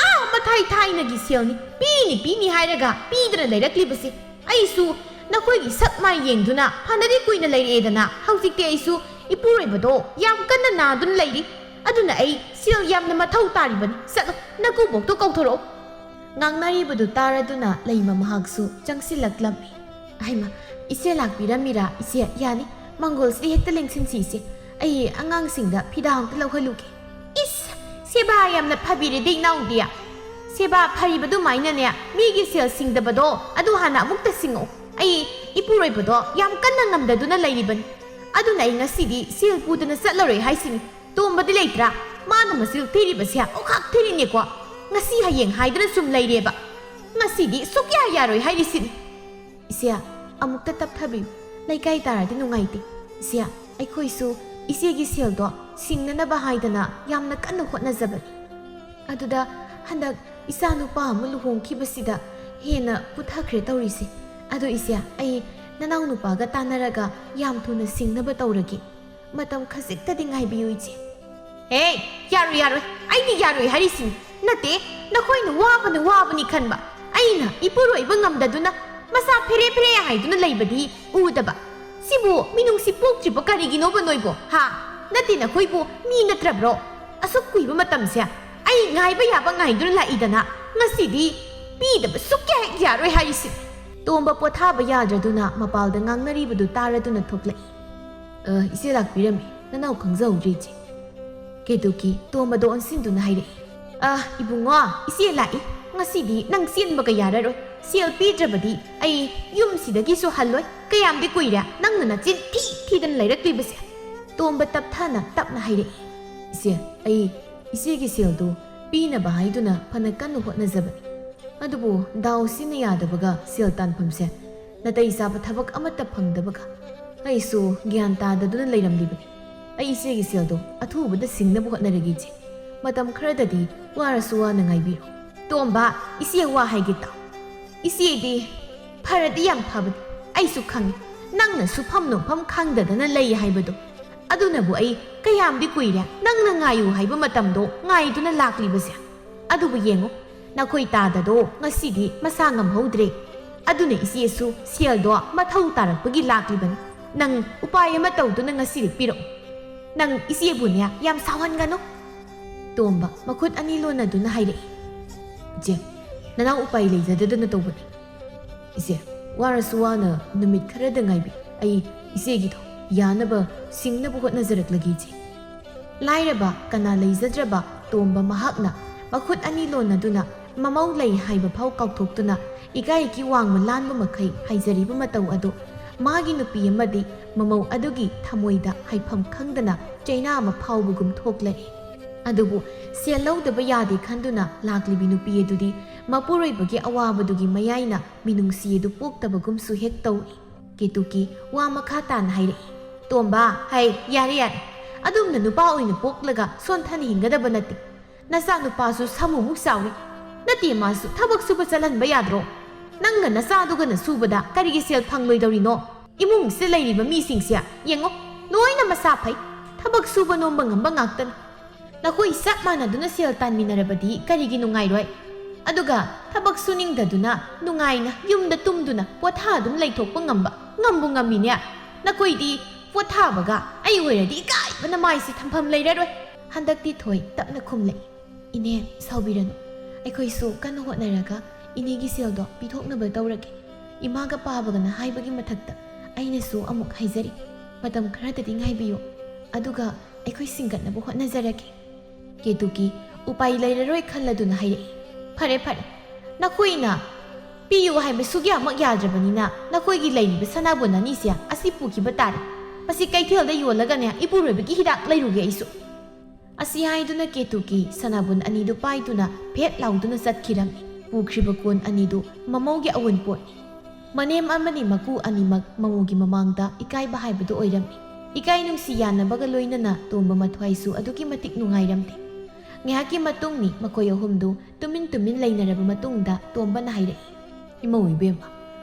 ꯑꯥ ꯃꯊꯥꯏ ꯊꯥꯏꯅꯒꯤ ꯁꯦꯜꯅꯤ, ꯄꯤꯅꯤ ꯄꯤꯅꯤ ꯍꯥꯏꯔꯒ ꯄꯤꯗꯅ ꯂꯩꯔꯛꯂꯤꯕꯁꯦ꯫ ꯑꯩꯁꯨ ꯅꯈꯣꯏꯒꯤ ꯁꯛ ꯃꯥꯏ ꯌꯦꯡꯗꯨꯅ ꯐꯅꯗꯤ ꯀꯨꯏꯅ ꯂꯩꯔꯛꯑꯦꯗꯅ꯫ ꯍꯧꯖꯤꯛꯇꯤ ꯑꯩꯁꯨ ꯏꯄꯨꯔꯣꯏꯕꯗꯣ ꯌꯥꯝ ꯀꯟꯅ ꯅꯥꯗꯨꯅ ꯂꯩꯔꯤ꯫ ꯑꯗꯨꯅ ꯑꯩ ꯁꯦꯜ ꯌꯥꯝꯅ ꯃꯊꯧ ꯇꯥꯔꯤꯕꯅꯤ꯫ ꯆꯠꯂꯣ, ꯅꯀꯨꯕꯣꯛꯇꯣ ꯀꯧꯊꯣꯔꯛꯑꯣ꯫ ꯉꯥꯡꯅꯔꯤꯕꯗꯨ ꯇꯥꯔꯗꯨꯅ ꯂꯩꯃ ꯃꯍꯥꯛꯁꯨ ꯆꯪꯁꯤꯜꯂꯛꯂꯝꯃꯤ꯫ ꯍꯩꯃ, ꯏꯆꯦ ꯂꯥꯛꯄꯤꯔꯝꯃꯤꯔꯥ? ꯏꯆꯦ, ꯌꯥꯅꯤ, ꯃꯪꯒꯣꯜꯁꯤꯗꯤ ꯍꯦꯛꯇ ꯂꯦꯡꯁꯤꯟꯁꯤ ꯏꯆꯦ꯫ ꯑꯩ ꯑꯉꯥꯡꯁꯤꯡꯗ ꯐꯤꯗꯥ ꯑꯝꯇ ꯂꯧꯍꯜꯂꯨꯒꯦ꯫ ꯏꯁ, ꯁꯦꯕꯥ ꯌꯥꯝꯅ ꯐꯕꯤꯔꯦꯗ ꯏꯅꯥꯎꯗꯤ꯫ ꯁꯦꯕꯥ ꯐꯔꯤꯕꯗꯨꯃꯥꯏꯅꯅꯦ, ꯃꯤꯒꯤ ꯁꯦꯜ ꯁꯤꯡꯗꯕꯗꯣ ꯑꯗꯨ ꯍꯥꯟꯅ ꯑꯃꯨꯛꯇ ꯁꯤꯡꯉꯛꯑꯣ꯫ ꯑꯩ ꯏꯄꯨꯔꯣꯏꯕꯗꯣ ꯌꯥꯝ ꯀꯟꯅ ꯉꯝꯗꯗꯨꯅ ꯂꯩꯔꯤꯕꯅꯤ꯫ ꯑꯗꯨꯅ ꯑꯩ ꯉꯁꯤꯗꯤ ꯁꯦꯜ ꯄꯨꯗꯅ ꯆꯠꯂꯔꯣꯏ ꯍꯥꯏꯁꯤꯅꯤ꯫ ꯇꯣꯝꯕꯗꯤ ꯂꯩꯇ꯭ꯔꯥ? ꯃꯥꯅ ꯃꯆꯤꯜ ꯊꯤꯔꯤꯕꯁꯦ ꯑꯣꯈꯥꯛ ꯊꯤꯔꯤꯅꯦꯀꯣ꯫ ꯉꯁꯤ ꯍꯌꯦꯡ ꯍꯥꯏꯗꯅ ꯁꯨꯝ ꯂꯩꯔꯦꯕ꯫ ꯉꯁꯤꯗꯤ ꯁꯨꯛꯌꯥ ꯌꯥꯔꯣꯏ ꯍꯥꯏꯔꯤꯁꯤꯅꯤ꯫ ꯏꯆꯦ, ꯑꯃꯨꯛꯇ ꯇꯞꯊꯕꯤꯌꯨ꯫ ꯂꯩꯀꯥꯏ ꯇꯥꯔꯗꯤ ꯅꯨꯡꯉꯥꯏꯇꯦ꯫ ꯏꯆꯦ, ꯑꯩꯈꯣꯏꯁꯨ ꯏꯆꯦꯒꯤ ꯁꯦꯜꯗꯣ ꯁꯤꯡꯅꯅꯕ ꯍꯥꯏꯗꯅ ꯌꯥꯝꯅ ꯀꯟꯅ ꯍꯣꯠꯅꯖꯕꯅꯤ꯫ ꯑꯗꯨꯗ ꯍꯟꯗꯛ ꯏꯆꯥ ꯅꯨꯄꯥ ꯑꯃ ꯂꯨꯍꯣꯡꯈꯤꯕꯁꯤꯗ ꯍꯦꯟꯅ ꯄꯨꯊꯈ꯭ꯔꯦ ꯇꯧꯔꯤꯁꯦ꯫ ꯑꯗꯣ ꯏꯆꯦ, ꯑꯩ ꯅꯅꯥꯎ ꯅꯨꯄꯥꯒ ꯇꯥꯟꯅꯔꯒ ꯌꯥꯝ ꯊꯨꯅ ꯁꯤꯡꯅꯕ ꯇꯧꯔꯒꯦ꯫ ꯃꯇꯝ ꯈꯖꯤꯛꯇꯗꯤ ꯉꯥꯏꯕꯤꯌꯨ ꯏꯆꯦ꯫ ꯍꯦ, ꯌꯥꯔꯣꯏ, ꯌꯥꯔꯣꯏ, ꯑꯩꯗꯤ ꯌꯥꯔꯣꯏ ꯍꯥꯏꯔꯤꯁꯤꯅꯤ꯫ ꯅꯠꯇꯦ, ꯅꯈꯣꯏꯅ ꯋꯥꯕꯅ ꯋꯥꯕꯅꯤ ꯈꯟꯕ꯫ ꯑꯩꯅ ꯏꯄꯨꯔꯣꯏꯕ ꯉꯝꯗꯗꯨꯅ ꯃꯆꯥ ꯐꯦꯔꯦ ꯐꯦꯔꯦ ꯍꯥꯏꯗꯨꯅ ꯂꯩꯕꯗꯤ ꯎꯗꯕ꯫ ꯁꯤꯕꯨ ꯃꯤꯅꯨꯡꯁꯤ ꯄꯣꯛꯇ꯭ꯔꯤꯕ ꯀꯔꯤꯒꯤꯅꯣꯕ ꯅꯣꯏꯕꯣ? ꯍꯥ? ꯅꯠꯇꯦ, ꯅꯈꯣꯏꯕꯨ ꯃꯤ ꯅꯠꯇ꯭ꯔꯕ꯭ꯔꯣ? ꯑꯁꯨꯛ ꯀꯨꯏꯕ ꯃꯇꯝꯁꯦ ꯑꯩ ꯉꯥꯏꯕ ꯌꯥꯕ ꯉꯥꯏꯗꯨꯅ ꯂꯥꯛꯏꯗꯅ, ꯉꯁꯤꯗꯤ ꯄꯤꯗꯕ ꯁꯨꯛꯌꯥ ꯍꯦꯛ ꯌꯥꯔꯣꯏ ꯍꯥꯏꯔꯤꯁꯤ꯫ ꯇꯣꯝꯕ ꯄꯣꯊꯥꯕ ꯌꯥꯗ꯭ꯔꯗꯨꯅ ꯃꯄꯥꯜꯗ ꯉꯥꯡꯅꯔꯤꯕꯗꯨ ꯇꯥꯔꯗꯨꯅ ꯊꯣꯛꯂꯛꯏ꯫ "ꯑ, ꯏꯆꯦ ꯂꯥꯛꯄꯤꯔꯝꯃꯤ꯫ ꯅꯅꯥꯎ ꯈꯪꯖꯍꯧꯗ꯭ꯔꯦ ꯏꯆꯦ꯫" ꯀꯦꯇꯨꯀꯤ ꯇꯣꯝꯕꯗ ꯑꯣꯟꯁꯤꯟꯗꯨꯅ ꯍꯥꯏꯔꯛꯏ꯫ "ꯑ, ꯏꯕꯨꯡꯉꯣ, ꯏꯆꯦ ꯂꯥꯛꯏ꯫ ꯉꯁꯤꯗꯤ ꯅꯪ ꯆꯦꯟꯕꯒ ꯌꯥꯔꯔꯣꯏ꯫ ꯁꯦꯜ ꯄꯤꯗ꯭ꯔꯕꯗꯤ ꯑꯩ ꯌꯨꯝꯁꯤꯗꯒꯤꯁꯨ ꯍꯜꯂꯣꯏ꯫ ꯀꯌꯥꯝꯗꯤ ꯀꯨꯏꯔꯦ ꯅꯪꯅ ꯅꯆꯤꯟ ꯊꯤ ꯊꯤꯗꯅ ꯂꯩꯔꯛꯂꯤꯕꯁꯦ?" ꯇꯣꯝꯕ ꯇꯞꯊꯅ ꯇꯞꯅ ꯍꯥꯏꯔꯛꯏ꯫ "ꯏꯆꯦ, ꯑꯩ ꯏꯆꯦꯒꯤ ꯁꯦꯜꯗꯨ ꯄꯤꯅꯕ ꯍꯥꯏꯗꯨꯅ ꯐꯅ ꯀꯟꯅ ꯍꯣꯠꯅꯖꯕꯅꯤ꯫ ꯑꯗꯨꯕꯨ ꯗꯥꯎꯁꯤꯅ ꯌꯥꯗꯕꯒ ꯁꯦꯜ ꯇꯥꯟꯐꯝꯁꯦ ꯅꯥꯇꯩ ꯆꯥꯕ ꯊꯕꯛ ꯑꯃꯠꯇ ꯐꯪꯗꯕꯒ ꯑꯩꯁꯨ ꯒ꯭ꯌꯥꯟ ꯇꯥꯗꯗꯨꯅ ꯂꯩꯔꯝꯂꯤꯕꯅꯤ꯫ ꯑꯩ ꯏꯆꯦꯒꯤ ꯁꯦꯜꯗꯣ ꯑꯊꯨꯕꯗ ꯁꯤꯡꯅꯕ ꯍꯣꯠꯅꯔꯒꯦ ꯏꯆꯦ꯫ ꯃꯇꯝ ꯈꯔꯗꯗꯤ ꯋꯥꯔꯁꯨ ꯋꯥꯅ ꯉꯥꯏꯕꯤꯔꯣ꯫" "ꯇꯣꯝꯕ, ꯏꯆꯦ ꯋꯥ ꯍꯥꯏꯒꯦ ꯇꯥꯎ꯫ "ꯏꯆꯦꯗꯤ ꯐꯔꯗꯤ ꯌꯥꯝ ꯐꯕꯅꯤ꯫ ꯑꯩꯁꯨ ꯈꯪꯉꯤ, ꯅꯪꯅ ꯁꯨꯐꯝ ꯅꯣꯝꯐꯝ ꯈꯪꯗꯗꯅ ꯂꯩ ꯍꯥꯏꯕꯗꯣ꯫ ꯑꯗꯨꯅꯕꯨ ꯑꯩ ꯀꯌꯥꯝꯗꯤ ꯀꯨꯏꯔꯦ ꯅꯪꯅ ꯉꯥꯏꯌꯨ ꯍꯥꯏꯕ ꯃꯇꯝꯗꯣ ꯉꯥꯏꯗꯨꯅ ꯂꯥꯛꯂꯤꯕꯁꯦ꯫ ꯑꯗꯨꯕꯨ ꯌꯦꯡꯉꯨ, ꯅꯈꯣꯏ ꯇꯥꯗꯗꯣ ꯉꯁꯤꯗꯤ ꯃꯁꯥ ꯉꯝꯍꯧꯗ꯭ꯔꯦ꯫ ꯑꯗꯨꯅ ꯏꯆꯦꯁꯨ ꯁꯦꯜꯗꯣ ꯃꯊꯧ ꯇꯥꯔꯛꯄꯒꯤ ꯂꯥꯛꯂꯤꯕꯅꯤ꯫ ꯅꯪ ꯎꯄꯥꯏ ꯑꯃ ꯇꯧꯗꯨꯅ ꯉꯁꯤꯗꯤ ꯄꯤꯔꯛꯎ꯫ ꯅꯪ ꯏꯆꯦꯕꯨꯅꯦ ꯌꯥꯝ ꯁꯥꯎꯍꯟꯒꯅꯨ꯫" ꯇꯣꯝꯕ ꯃꯈꯨꯠ ꯑꯅꯤ ꯂꯣꯟꯅꯗꯨꯅ ꯍꯥꯏꯔꯛꯏ꯫ "ꯏꯆꯦ, ꯅꯅꯥꯎ ꯎꯄꯥꯏ ꯂꯩꯖꯗꯗꯅ ꯇꯧꯕꯅꯤ꯫ ꯏꯆꯦ, ꯋꯥꯔꯁꯨ ꯋꯥꯅ ꯅꯨꯃꯤꯠ ꯈꯔꯗ ꯉꯥꯏꯕꯤ꯫ ꯑꯩ ꯏꯆꯦꯒꯤꯗꯣ ꯌꯥꯅꯕ ꯁꯤꯡꯅꯕ ꯍꯣꯠꯅꯖꯔꯛꯂꯒꯦ, ꯏꯆꯦ꯫" ꯂꯥꯏꯔꯕ ꯀꯅꯥ ꯂꯩꯖꯗ꯭ꯔꯕ ꯇꯣꯝꯕ ꯃꯍꯥꯛꯅ ꯃꯈꯨꯠ ꯑꯅꯤ ꯂꯣꯟꯅꯗꯨꯅ ꯃꯃꯧ ꯂꯩ ꯍꯥꯏꯕ ꯐꯥꯎ ꯀꯥꯎꯊꯣꯛꯇꯨꯅ ꯏꯀꯥꯏꯒꯤ ꯋꯥꯡꯃ ꯂꯥꯟꯕ ꯃꯈꯩ ꯍꯥꯏꯖꯔꯤꯕ ꯃꯇꯧ ꯑꯗꯨ ꯃꯥꯒꯤ ꯅꯨꯄꯤ ꯑꯃꯗꯤ ꯃꯃꯧ ꯑꯗꯨꯒꯤ ꯊꯃꯣꯏꯗ ꯍꯥꯏꯐꯝ ꯈꯪꯗꯅ ꯆꯩꯅꯥ ꯑꯃ ꯐꯥꯎꯕꯒꯨꯝ ꯊꯣꯛꯂꯛꯏ꯫ ꯑꯗꯨꯕꯨ ꯁꯦꯜ ꯂꯧꯗꯕ ꯌꯥꯗꯦ ꯈꯟꯗꯨꯅ ꯂꯥꯛꯂꯤꯕꯤ ꯅꯨꯄꯤ ꯑꯗꯨꯗꯤ ꯃꯄꯨꯔꯣꯏꯕꯒꯤ ꯑꯋꯥꯕꯗꯨꯒꯤ ꯃꯌꯥꯏꯅ ꯃꯤꯅꯨꯡꯁꯤ ꯑꯗꯨ ꯄꯣꯛꯇꯕꯒꯨꯝꯁꯨ ꯍꯦꯛ ꯇꯧꯏ꯫ ꯀꯦꯇꯨꯀꯤ ꯋꯥ ꯃꯈꯥ ꯇꯥꯅ ꯍꯥꯏꯔꯛꯏ꯫ "ꯇꯣꯝꯕ, ꯍꯩ, ꯌꯥꯔꯦ, ꯌꯥꯔꯦ꯫ ꯑꯗꯨꯝꯅ ꯅꯨꯄꯥ ꯑꯣꯏꯅ ꯄꯣꯛꯂꯒ ꯁꯣꯟꯊꯅ ꯍꯤꯡꯒꯗꯕ ꯅꯠꯇꯦ꯫ ꯅꯆꯥ ꯅꯨꯄꯥꯁꯨ ꯁꯥꯃꯨꯃꯨꯛ ꯆꯥꯎꯔꯦ꯫ ꯅꯠꯇꯦ, ꯃꯥꯁꯨ ꯊꯕꯛ ꯁꯨꯕ ꯆꯠꯍꯟꯕ ꯌꯥꯗ꯭ꯔꯣ? ꯅꯪꯒ ꯅꯆꯥꯗꯨꯒꯅ ꯁꯨꯕꯗ ꯀꯔꯤꯒꯤ ꯁꯦꯜ ꯐꯪꯂꯣꯏꯗꯧꯔꯤꯅꯣ? ꯏꯃꯨꯡꯁꯤꯗ ꯂꯩꯔꯤꯕ ꯃꯤꯁꯤꯡꯁꯦ ꯌꯦꯡꯉꯣ, ꯂꯣꯏꯅ ꯃꯁꯥ ꯐꯩ, ꯊꯕꯛ ꯁꯨꯕ ꯅꯣꯝꯕ ꯉꯝꯕ ꯉꯥꯛꯇꯅꯤ꯫ ꯅꯈꯣꯏ ꯆꯞ ꯃꯥꯟꯅꯗꯨꯅ ꯁꯦꯜ ꯇꯥꯟꯃꯤꯟꯅꯔꯕꯗꯤ ꯀꯔꯤꯒꯤ ꯅꯨꯡꯉꯥꯏꯔꯣꯏ? ꯑꯗꯨꯒ ꯊꯕꯛ ꯁꯨꯅꯤꯡꯗꯗꯨꯅ ꯅꯨꯡꯉꯥꯏꯅ ꯌꯨꯝꯗ ꯇꯨꯝꯗꯨꯅ ꯄꯣꯊꯥ ꯑꯗꯨꯝ ꯂꯩꯊꯣꯛꯄ ꯉꯝꯕ ꯉꯝꯕꯨ ꯉꯝꯃꯤꯅꯦ꯫ ꯅꯈꯣꯏꯗꯤ ꯄꯣꯊꯥꯕꯒ ꯑꯩ ꯑꯣꯏꯔꯗꯤ ꯏꯀꯥꯏꯕꯅ ꯃꯥꯏꯁꯤ ꯊꯝꯐꯝ ꯂꯩꯔꯔꯣꯏ꯫" ꯍꯟꯗꯛꯇꯤ ꯊꯣꯏ ꯇꯞꯅ ꯈꯨꯝꯂꯛꯏ꯫ "ꯏꯅꯦ, ꯁꯥꯎꯕꯤꯔꯅꯨ꯫ ꯑꯩꯈꯣꯏꯁꯨ ꯀꯟꯅ ꯍꯣꯠꯅꯔꯒ ꯏꯅꯦꯒꯤ ꯁꯦꯜꯗꯣ ꯄꯤꯊꯣꯛꯅꯕ ꯇꯧꯔꯒꯦ꯫ ꯏꯃꯥꯒ ꯄꯥꯕꯒꯅ ꯍꯥꯏꯕꯒꯤ ꯃꯊꯛꯇ ꯑꯩꯅꯁꯨ ꯑꯃꯨꯛ ꯍꯥꯏꯖꯔꯤ꯫ ꯃꯇꯝ ꯈꯔꯗꯗꯤ ꯉꯥꯏꯕꯤꯌꯨ꯫ ꯑꯗꯨꯒ ꯑꯩꯈꯣꯏ ꯁꯤꯡꯒꯠꯅꯕ ꯍꯣꯠꯅꯖꯔꯒꯦ꯫" ꯀꯦꯇꯨꯀꯤ ꯎꯄꯥꯏ ꯂꯩꯔꯔꯣꯏ ꯈꯜꯂꯗꯨꯅ ꯍꯥꯏꯔꯛꯏ꯫ "ꯐꯔꯦ, ꯐꯔꯦ꯫ ꯅꯈꯣꯏꯅ ꯄꯤꯌꯨ ꯍꯥꯏꯕ ꯁꯨꯛꯌꯥꯃꯛ ꯌꯥꯗ꯭ꯔꯕꯅꯤꯅ ꯅꯈꯣꯏꯒꯤ ꯂꯩꯔꯤꯕ ꯁꯅꯥꯕꯨꯟ ꯑꯅꯤꯁꯦ ꯑꯁꯤ ꯄꯨꯈꯤꯕ ꯇꯥꯔꯦ꯫ ꯃꯁꯤ ꯀꯩꯊꯦꯜꯗ ꯌꯣꯜꯂꯒꯅꯦ ꯏꯄꯨꯔꯣꯏꯕꯒꯤ ꯍꯤꯗꯥꯛ ꯂꯩꯔꯨꯒꯦ ꯑꯩꯁꯨ꯫" ꯑꯁꯤ ꯍꯥꯏꯗꯨꯅ ꯀꯦꯇꯨꯀꯤ ꯁꯅꯥꯕꯨꯟ ꯑꯅꯤꯗꯨ ꯄꯥꯏꯗꯨꯅ ꯐꯦꯠ ꯂꯥꯎꯗꯨꯅ ꯆꯠꯈꯤꯔꯝꯃꯤ꯫ ꯄꯨꯈ꯭ꯔꯤꯕ ꯀꯣꯟ ꯑꯅꯤꯗꯨ ꯃꯃꯧꯒꯤ ꯑꯋꯨꯟꯄꯣꯠꯅꯤ꯫ ꯃꯅꯦꯝ ꯑꯃꯗꯤ ꯃꯀꯨ ꯑꯅꯤꯃꯛ ꯃꯃꯧꯒꯤ ꯃꯃꯥꯡꯗ ꯏꯀꯥꯏꯕ ꯍꯥꯏꯕꯗꯨ ꯑꯣꯏꯔꯝꯃꯤ꯫ ꯏꯀꯥꯏ ꯅꯨꯡꯁꯤ ꯌꯥꯅꯕꯒ ꯂꯣꯏꯅꯅ ꯇꯣꯝꯕ ꯃꯊ꯭ꯋꯥꯏꯁꯨ ꯑꯗꯨꯛꯀꯤ ꯃꯇꯤꯛ ꯅꯨꯡꯉꯥꯏꯔꯝꯗꯦ꯫ ꯉꯥꯏꯍꯥꯛꯀꯤ ꯃꯇꯨꯡꯅꯤ ꯃꯈꯣꯏ ꯑꯍꯨꯝꯗꯨ ꯇꯨꯃꯤꯟ ꯇꯨꯃꯤꯟ ꯂꯩꯅꯔꯕ ꯃꯇꯨꯡꯗ ꯇꯣꯝꯕꯅ ꯍꯥꯏꯔꯛꯏ, "ꯏꯃꯧ ꯏꯕꯦꯝꯃ,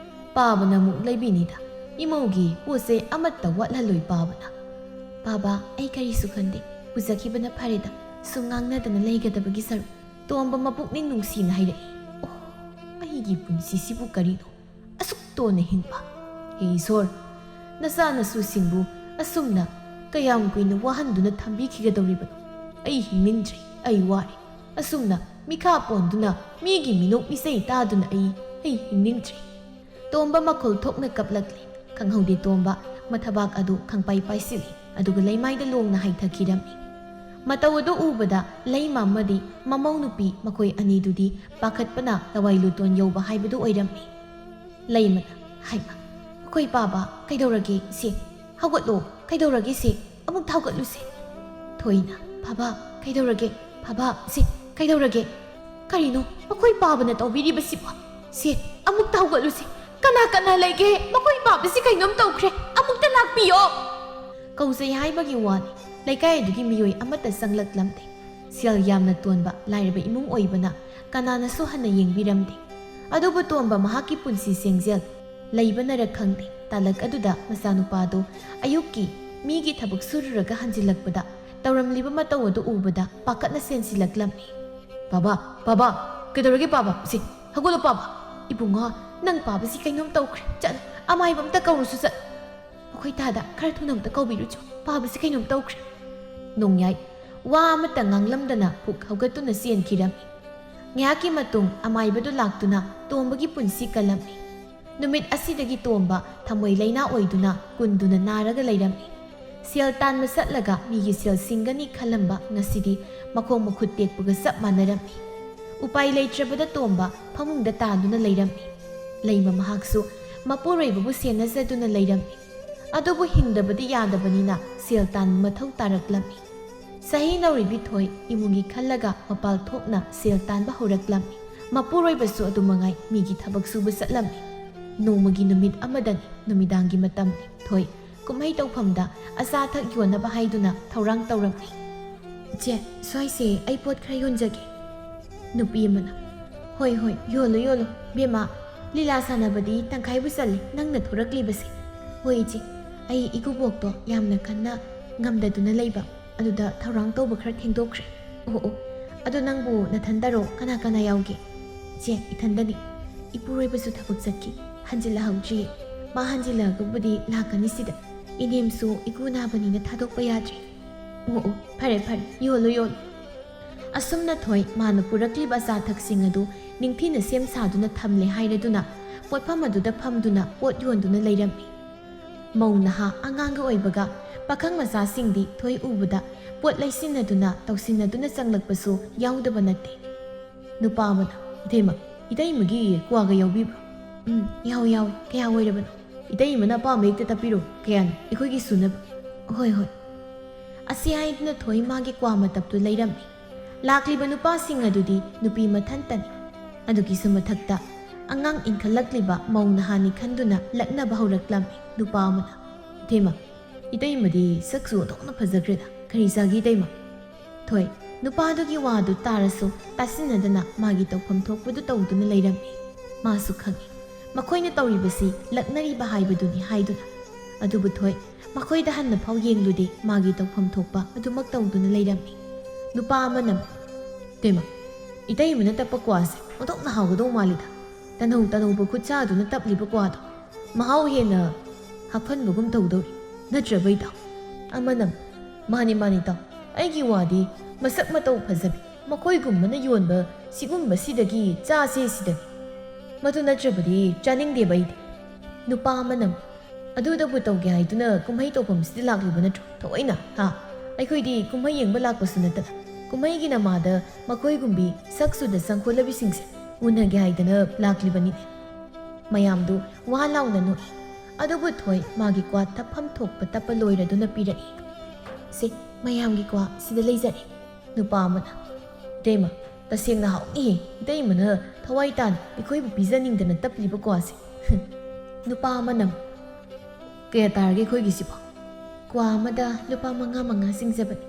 ꯄꯥꯕꯅ ꯑꯃꯨꯛ ꯂꯩꯕꯤꯅꯤꯗ꯫ ꯏꯃꯧꯒꯤ ꯄꯣꯠ ꯆꯩ ꯑꯃꯠꯇ ꯋꯥꯠꯍꯜꯂꯣꯏ ꯄꯥꯕꯅ꯫" "ꯄꯥꯕ, ꯑꯩ ꯀꯔꯤꯁꯨ ꯈꯟꯗꯦ꯫ ꯄꯨꯖꯈꯤꯕꯅ ꯐꯔꯦꯗ꯫ ꯁꯨꯝ ꯉꯥꯡꯅꯗꯅ ꯂꯩꯒꯗꯕꯒꯤ ꯁꯔꯨꯛ꯫" ꯇꯣꯝꯕ ꯃꯄꯨꯛꯅꯤꯡ ꯅꯨꯡꯁꯤꯅ ꯍꯥꯏꯔꯛꯏ꯫ "ꯑꯣ, ꯑꯩꯒꯤ ꯄꯨꯟꯁꯤꯁꯤꯕꯨ ꯀꯔꯤꯅꯣ ꯑꯁꯨꯛ ꯇꯣꯟꯅ ꯍꯤꯡꯕ? ꯍꯦ ꯏꯁꯣꯔ, ꯅꯆꯥꯅꯁꯨꯁꯤꯡꯕꯨ ꯑꯁꯨꯝꯅ ꯀꯌꯥꯝ ꯀꯨꯏꯅ ꯋꯥꯍꯟꯗꯨꯅ ꯊꯝꯕꯤꯈꯤꯒꯗꯧꯔꯤꯕꯅꯣ? ꯑꯩ ꯍꯤꯡꯅꯤꯡꯗ꯭ꯔꯦ, ꯑꯩ ꯋꯥꯔꯦ꯫ ꯑꯁꯨꯝꯅ ꯃꯤꯈꯥ ꯄꯣꯟꯗꯨꯅ ꯃꯤꯒꯤ ꯃꯤꯅꯣꯛ ꯃꯤꯆꯩ ꯇꯥꯗꯨꯅ ꯑꯩ, ꯑꯩ ꯍꯤꯡꯅꯤꯡꯗ꯭ꯔꯦ꯫" ꯇꯣꯝꯕ ꯃꯈꯣꯜ ꯊꯣꯛꯅ ꯀꯞꯂꯛꯂꯦ꯫ ꯈꯪꯍꯧꯗꯦ ꯇꯣꯝꯕ ꯃꯊꯕꯥꯛ ꯑꯗꯨ ꯈꯪꯄꯥꯏ ꯄꯥꯏꯁꯤꯜꯂꯤ, ꯑꯗꯨꯒ ꯂꯩꯃꯥꯏꯗ ꯂꯣꯡꯅ ꯍꯥꯏꯊꯈꯤꯔꯝꯃꯤ꯫ ꯃꯇꯧ ꯑꯗꯨ ꯎꯕꯗ ꯂꯩꯃ ꯑꯃꯗꯤ ꯃꯃꯧ ꯅꯨꯄꯤ ꯃꯈꯣꯏ ꯑꯅꯤꯗꯨꯗꯤ ꯄꯥꯈꯠꯄꯅ ꯂꯋꯥꯏ ꯂꯨꯇꯣꯟ ꯌꯧꯕ ꯍꯥꯏꯕꯗꯨ ꯑꯣꯏꯔꯝꯃꯤ꯫ ꯂꯩꯃꯅ, "ꯍꯥꯏꯃ, ꯑꯩꯈꯣꯏ ꯄꯥꯕ ꯀꯩꯗꯧꯔꯒꯦ? ꯁꯦ, ꯍꯧꯒꯠꯂꯣ, ꯀꯩꯗꯧꯔꯒꯦ ꯁꯦ? ꯑꯃꯨꯛ ꯊꯥꯎꯒꯠꯂꯨꯁꯦ꯫" ꯊꯣꯏꯅ, "ꯄꯥꯕ, ꯀꯩꯗꯧꯔꯒꯦ? ꯄꯥꯕ, ꯁꯦ, ꯀꯩꯗꯧꯔꯒꯦ? ꯀꯔꯤꯅꯣ ꯃꯈꯣꯏ ꯄꯥꯕꯅ ꯇꯧꯕꯤꯔꯤꯕꯁꯤꯕꯣ? ꯁꯦ, ꯑꯃꯨꯛ ꯊꯥꯎꯒꯠꯂꯨꯁꯦ꯫ ꯀꯅꯥ ꯀꯅꯥ ꯂꯩꯒꯦ? ꯃꯈꯣꯏ ꯄꯥꯕꯁꯤ ꯀꯩꯅꯣꯝ ꯇꯧꯈ꯭ꯔꯦ꯫ ꯑꯃꯨꯛꯇ ꯂꯥꯛꯄꯤꯌꯣ꯫" ꯀꯧꯖꯩ ꯍꯥꯏꯕꯒꯤ ꯋꯥꯅꯤ, ꯂꯩꯀꯥꯏ ꯑꯗꯨꯒꯤ ꯃꯤꯑꯣꯏ ꯑꯃꯠꯇ ꯆꯪꯂꯛꯂꯝꯗꯦ꯫ ꯁꯦꯜ ꯌꯥꯝꯅ ꯇꯣꯟꯕ ꯂꯥꯏꯔꯕ ꯏꯃꯨꯡ ꯑꯣꯏꯕꯅ ꯀꯅꯥꯅꯁꯨ ꯍꯟꯅ ꯌꯦꯡꯕꯤꯔꯝꯗꯦ꯫ ꯑꯗꯨꯕꯨ ꯇꯣꯝꯕ ꯃꯍꯥꯛꯀꯤ ꯄꯨꯟꯁꯤ ꯁꯦꯡꯖꯦꯜ ꯂꯩꯕꯅꯔ ꯈꯪꯗꯦ, ꯇꯥꯂꯛ ꯑꯗꯨꯗ ꯃꯆꯥꯅꯨꯄꯥꯗꯨ ꯑꯌꯨꯛꯀꯤ ꯃꯤꯒꯤ ꯊꯕꯛ ꯁꯨꯔꯨꯔꯒ ꯍꯟꯖꯤꯜꯂꯛꯄꯗ ꯇꯧꯔꯝꯂꯤꯕ ꯃꯇꯧ ꯑꯗꯨ ꯎꯕꯗ ꯄꯥꯈꯠꯅ ꯆꯦꯟꯁꯤꯜꯂꯛꯂꯝꯃꯤ꯫ "ꯄꯥꯕ, ꯄꯥꯕ, ꯀꯩꯗꯧꯔꯒꯦ ꯄꯥꯕ? ꯁꯤ, ꯍꯧꯒꯠꯂꯣ ꯄꯥꯕ꯫ ꯏꯕꯨꯡꯉꯣ, ꯅꯪ ꯄꯥꯕꯁꯤ ꯀꯩꯅꯣꯝ ꯇꯧꯈ꯭ꯔꯦ꯫ ꯆꯠꯂꯣ, ꯑꯃꯥꯏꯕ ꯑꯝꯇ ꯀꯧꯔꯨꯁꯨ ꯆꯠꯂꯣ꯫ ꯃꯈꯣꯏ ꯇꯥꯗ ꯈꯔ ꯊꯨꯅ ꯑꯝꯇ ꯀꯧꯕꯤꯔꯨꯆꯣ꯫ ꯄꯥꯕꯁꯤ ꯀꯩꯅꯣꯝ ꯇꯧꯈ꯭ꯔꯦ꯫" ꯅꯣꯡꯌꯥꯏ ꯋꯥ ꯑꯃꯠꯇ ꯉꯥꯡꯂꯝꯗꯅ ꯄꯨꯛ ꯍꯧꯒꯠꯇꯨꯅ ꯆꯦꯟꯈꯤꯔꯝꯃꯤ꯫ ꯉꯥꯏꯍꯥꯛꯀꯤ ꯃꯇꯨꯡ ꯑꯃꯥꯏꯕꯗꯨ ꯂꯥꯛꯇꯨꯅ ꯇꯣꯝꯕꯒꯤ ꯄꯨꯟꯁꯤ ꯀꯜꯂꯝꯃꯤ꯫ ꯅꯨꯃꯤꯠ ꯑꯁꯤꯗꯒꯤ ꯇꯣꯝꯕ ꯊꯃꯣꯏ ꯂꯩꯅꯥ ꯑꯣꯏꯗꯨꯅ ꯀꯨꯟꯗꯨꯅ ꯅꯥꯔꯒ ꯂꯩꯔꯝꯃꯤ꯫ ꯁꯦꯜ ꯇꯥꯟꯕ ꯆꯠꯂꯒ ꯃꯤꯒꯤ ꯁꯦꯜ ꯁꯤꯡꯒꯅꯤ ꯈꯜꯂꯝꯕ ꯉꯁꯤꯗꯤ ꯃꯈꯣꯡ ꯃꯈꯨꯠ ꯇꯦꯛꯄꯒ ꯆꯞ ꯃꯥꯟꯅꯔꯝꯃꯤ꯫ ꯎꯄꯥꯏ ꯂꯩꯇ꯭ꯔꯕꯗ ꯇꯣꯝꯕ ꯐꯃꯨꯡꯗ ꯇꯥꯗꯨꯅ ꯂꯩꯔꯝꯃꯤ꯫ ꯂꯩꯃ ꯃꯍꯥꯛꯁꯨ ꯃꯄꯨꯔꯣꯏꯕꯕꯨ ꯁꯦꯟꯅꯖꯗꯨꯅ ꯂꯩꯔꯝꯃꯤ꯫ ꯑꯗꯨꯕꯨ ꯍꯤꯡꯗꯕꯗꯤ ꯌꯥꯗꯕꯅꯤꯅ ꯁꯦꯜ ꯇꯥꯟꯕ ꯃꯊꯧ ꯇꯥꯔꯛꯂꯝꯃꯤ꯫ ꯆꯍꯤ ꯅꯧꯔꯤꯕꯤ ꯊꯣꯏ ꯏꯃꯨꯡꯒꯤ ꯈꯜꯂꯒ ꯃꯄꯥꯜ ꯊꯣꯛꯅ ꯁꯦꯜ ꯇꯥꯟꯕ ꯍꯧꯔꯛꯂꯝꯃꯤ꯫ ꯃꯄꯨꯔꯣꯏꯕꯁꯨ ꯑꯗꯨꯃꯉꯥꯏ ꯃꯤꯒꯤ ꯊꯕꯛ ꯁꯨꯕ ꯆꯠꯂꯝꯃꯤ꯫ ꯅꯣꯡꯃꯒꯤ ꯅꯨꯃꯤꯠ ꯑꯃꯗꯅꯤ, ꯅꯨꯃꯤꯗꯥꯡꯒꯤ ꯃꯇꯝꯅꯤ꯫ ꯊꯣꯏ ꯀꯨꯝꯍꯩ ꯇꯧꯐꯝꯗ ꯑꯆꯥ ꯑꯊꯛ ꯌꯣꯟꯅꯕ ꯍꯥꯏꯗꯨꯅ ꯊꯧꯔꯥꯡ ꯇꯧꯔꯝꯃꯤ꯫ "ꯏꯆꯦ, ꯁ꯭ꯋꯥꯏꯁꯦ ꯑꯩ ꯄꯣꯠ ꯈꯔ ꯌꯣꯟꯖꯒꯦ꯫" ꯅꯨꯄꯤ ꯑꯃꯅ, "ꯍꯣꯏ, ꯍꯣꯏ, ꯌꯣꯜꯂꯨ, ꯌꯣꯜꯂꯨ, ꯕꯦꯝꯃ꯫ ꯂꯤꯂꯥ ꯁꯥꯟꯅꯕꯗꯤ ꯇꯪꯈꯥꯏꯕꯨ ꯆꯜꯂꯦ ꯅꯪꯅ ꯊꯣꯔꯛꯂꯤꯕꯁꯦ꯫ ꯍꯣꯏ ꯏꯆꯦ, ꯑꯩ ꯏꯀꯨꯕꯣꯛꯇꯣ ꯌꯥꯝꯅ ꯀꯟꯅ ꯉꯝꯗꯗꯨꯅ ꯂꯩꯕ, ꯑꯗꯨꯗ ꯊꯧꯔꯥꯡ ꯇꯧꯕ ꯈꯔ ꯊꯦꯡꯗꯣꯛꯈ꯭ꯔꯦ꯫ ꯑꯣ ꯑꯣ, ꯑꯗꯣ ꯅꯪꯕꯨ ꯅꯊꯟꯗꯔꯣ? ꯀꯅꯥ ꯀꯅꯥ ꯌꯥꯎꯒꯦ? ꯏꯆꯦ, ꯏꯊꯟꯗꯅꯤ꯫ ꯏꯄꯨꯔꯣꯏꯕꯁꯨ ꯊꯕꯛ ꯆꯠꯈꯤ, ꯍꯟꯖꯤꯜꯂꯛꯍꯧꯗ꯭ꯔꯤꯌꯦ꯫ ꯃꯥ ꯍꯟꯖꯤꯜꯂꯛꯑꯒꯕꯨꯗꯤ ꯂꯥꯛꯀꯅꯤ ꯁꯤꯗ꯫ ꯏꯅꯦꯝꯁꯨ ꯏꯀꯨ ꯅꯥꯕꯅꯤꯅ ꯊꯥꯗꯣꯛꯄ ꯌꯥꯗ꯭ꯔꯦ꯫ ꯑꯣ ꯑꯣ, ꯐꯔꯦ ꯐꯔꯦ, ꯌꯣꯜꯂꯣ ꯌꯣꯜꯂꯣ꯫ ꯑꯁꯨꯝꯅ ꯊꯣꯏ ꯃꯥꯅ ꯄꯨꯔꯛꯂꯤꯕ ꯑꯆꯥ ꯑꯊꯛꯁꯤꯡ ꯑꯗꯨ ꯅꯤꯡꯊꯤꯅ ꯁꯦꯝ ꯁꯥꯗꯨꯅ ꯊꯝꯂꯦ ꯍꯥꯏꯔꯗꯨꯅ ꯄꯣꯠꯐꯝ ꯑꯗꯨꯗ ꯐꯝꯗꯨꯅ ꯄꯣꯠ ꯌꯣꯟꯗꯨꯅ ꯂꯩꯔꯝꯃꯤ꯫ ꯃꯧ ꯅꯍꯥ ꯑꯉꯥꯡꯒ ꯑꯣꯏꯕꯒ ꯄꯥꯈꯪ ꯃꯆꯥꯁꯤꯡꯗꯤ ꯊꯣꯏ ꯎꯕꯗ ꯄꯣꯠ ꯂꯩꯁꯤꯟꯅꯗꯨꯅ ꯇꯧꯁꯤꯟꯅꯗꯨꯅ ꯆꯪꯂꯛꯄꯁꯨ ꯌꯥꯎꯗꯕ ꯅꯠꯇꯦ꯫ ꯅꯨꯄꯥ ꯑꯃꯅ, "ꯏꯇꯩꯃ, ꯏꯇꯩꯃꯒꯤ ꯀ꯭ꯋꯥꯒ ꯌꯥꯎꯕꯤꯕ꯭ꯔꯣ?" "ꯎꯝ, ꯌꯥꯎꯏ ꯌꯥꯎꯏ꯫ ꯀꯌꯥ ꯑꯣꯏꯔꯕꯅꯣ?" "ꯏꯇꯩꯃꯅ ꯑꯄꯥꯝꯕ ꯍꯦꯛꯇ ꯇꯞꯄꯤꯔꯣ꯫ ꯀꯌꯥꯅꯣ? ꯑꯩꯈꯣꯏꯒꯤ ꯁꯨꯅꯕ꯫" "ꯍꯣꯏ ꯍꯣꯏ꯫" ꯑꯁꯤ ꯍꯥꯏꯗꯨꯅ ꯊꯣꯏ ꯃꯥꯒꯤ ꯀ꯭ꯋꯥ ꯃꯇꯞꯇꯨ ꯂꯩꯔꯝꯃꯤ꯫ ꯂꯥꯛꯂꯤꯕ ꯅꯨꯄꯥꯁꯤꯡ ꯑꯗꯨꯗꯤ ꯅꯨꯄꯤ ꯃꯊꯟꯇꯅꯤ꯫ ꯑꯗꯨꯒꯤꯁꯨ ꯃꯊꯛꯇ ꯑꯉꯥꯡ ꯏꯟꯈꯠꯂꯛꯂꯤꯕ ꯃꯧ ꯅꯍꯥꯅꯤ ꯈꯟꯗꯨꯅ ꯂꯛꯅꯕ ꯍꯧꯔꯛꯂꯝꯃꯤ꯫ ꯅꯨꯄꯥ ꯑꯃꯅ, "ꯏꯇꯩꯃ, ꯏꯇꯩꯃꯗꯤ ꯁꯛꯁꯨ ꯑꯣꯟꯊꯣꯛꯅ ꯐꯖꯈ꯭ꯔꯦꯗ꯫ ꯀꯔꯤ ꯆꯥꯒꯦ ꯏꯇꯩꯃ?" ꯊꯣꯏ ꯅꯨꯄꯥꯗꯨꯒꯤ ꯋꯥꯗꯨ ꯇꯥꯔꯁꯨ ꯇꯥꯁꯤꯟꯅꯗꯅ ꯃꯥꯒꯤ ꯇꯧꯐꯝ ꯊꯣꯛꯄꯗꯨ ꯇꯧꯗꯨꯅ ꯂꯩꯔꯝꯃꯤ꯫ ꯃꯥꯁꯨ ꯈꯪꯏ, ꯃꯈꯣꯏꯅ ꯇꯧꯔꯤꯕꯁꯤ ꯂꯛꯅꯔꯤꯕ ꯍꯥꯏꯕꯗꯨꯅꯤ ꯍꯥꯏꯗꯨꯅ꯫ ꯑꯗꯨꯕꯨ ꯊꯣꯏ ꯃꯈꯣꯏꯗ ꯍꯟꯅ ꯐꯥꯎ ꯌꯦꯡꯂꯨꯗꯦ, ꯃꯥꯒꯤ ꯇꯧꯐꯝ ꯊꯣꯛꯄ ꯑꯗꯨꯃꯛ ꯇꯧꯗꯨꯅ ꯂꯩꯔꯝꯃꯤ꯫ ꯅꯨꯄꯥ ꯑꯃꯅ, "ꯏꯇꯩꯃ, ꯏꯇꯩꯃꯅ ꯇꯞꯄ ꯀ꯭ꯋꯥꯁꯦ ꯑꯣꯟꯊꯣꯛꯅ ꯍꯥꯎꯒꯗꯧ ꯃꯥꯜꯂꯤꯗ꯫ ꯇꯅꯧ ꯇꯅꯧꯕ ꯈꯨꯠꯁꯥꯗꯨꯅ ꯇꯞꯂꯤꯕ ꯀ꯭ꯋꯥꯗꯣ ꯃꯍꯥꯎ ꯍꯦꯟꯅ ꯍꯥꯞꯍꯟꯕꯒꯨꯝ ꯇꯧꯗꯧꯔꯤ, ꯅꯠꯇ꯭ꯔꯕ ꯏꯇꯥꯎ?" ꯑꯃꯅ, "ꯃꯥꯅꯤ ꯃꯥꯅꯤ ꯏꯇꯥꯎ, ꯑꯩꯒꯤ ꯋꯥꯗꯤ ꯃꯁꯛ ꯃꯇꯧ ꯐꯖꯕꯤ ꯃꯈꯣꯏꯒꯨꯝꯕꯅ ꯌꯣꯟꯕ ꯁꯤꯒꯨꯝꯕꯁꯤꯗꯒꯤ ꯆꯥꯁꯦ ꯁꯤꯗꯒꯤ꯫ ꯃꯗꯨ ꯅꯠꯇ꯭ꯔꯕꯗꯤ ꯆꯥꯅꯤꯡꯗꯦꯕ ꯑꯩꯗꯤ꯫" ꯅꯨꯄꯥ ꯑꯃꯅ, "ꯑꯗꯨꯗꯕꯨ ꯇꯧꯒꯦ ꯍꯥꯏꯗꯨꯅ ꯀꯨꯝꯍꯩ ꯇꯧꯐꯝꯁꯤꯗ ꯂꯥꯛꯂꯤꯕ ꯅꯠꯇ꯭ꯔꯣ? ꯊꯑꯣꯏꯅ, ꯍꯥ? ꯑꯩꯈꯣꯏꯗꯤ ꯀꯨꯝꯍꯩ ꯌꯦꯡꯕ ꯂꯥꯛꯄꯁꯨ ꯅꯠꯇꯅ ꯀꯨꯝꯍꯩꯒꯤ ꯅꯃꯥꯗ ꯃꯈꯣꯏꯒꯨꯝꯕꯤ ꯁꯛ ꯆꯨꯗ ꯆꯪꯈꯣꯜꯂꯕꯤꯁꯤꯡꯁꯦ ꯎꯅꯒꯦ ꯍꯥꯏꯗꯅ ꯂꯥꯛꯂꯤꯕꯅꯤꯅꯦ꯫" ꯃꯌꯥꯝꯗꯨ ꯋꯥ ꯂꯥꯎꯅ ꯅꯣꯛꯏ꯫ ꯑꯗꯨꯕꯨ ꯊꯣꯏ ꯃꯥꯒꯤ ꯀ꯭ꯋꯥ ꯇꯞꯐꯝ ꯊꯣꯛꯄ ꯇꯞꯄ ꯂꯣꯏꯔꯗꯨꯅ ꯄꯤꯔꯛꯏ꯫ "ꯁꯦ, ꯃꯌꯥꯝꯒꯤ ꯀ꯭ꯋꯥ ꯁꯤꯗ ꯂꯩꯖꯔꯦ꯫" ꯅꯨꯄꯥ ꯑꯃꯅ, "ꯏꯇꯩꯃ, ꯇꯁꯦꯡꯅ ꯍꯥꯎꯅꯤꯍꯦ, ꯏꯇꯩꯃꯅ ꯊꯋꯥꯏ ꯇꯥꯅ ꯑꯩꯈꯣꯏꯕꯨ ꯄꯤꯖꯅꯤꯡꯗꯅ ꯇꯞꯂꯤꯕ ꯀ꯭ꯋꯥꯁꯦ꯫" ꯅꯨꯄꯥ ꯑꯃꯅ, "ꯀꯌꯥ ꯇꯥꯔꯒꯦ ꯑꯩꯈꯣꯏꯒꯤꯁꯤꯕꯣ?" "ꯀ꯭ꯋꯥ ꯑꯃꯗ ꯂꯨꯄꯥ ꯃꯉꯥ ꯃꯉꯥ ꯆꯤꯡꯖꯕꯅꯤ꯫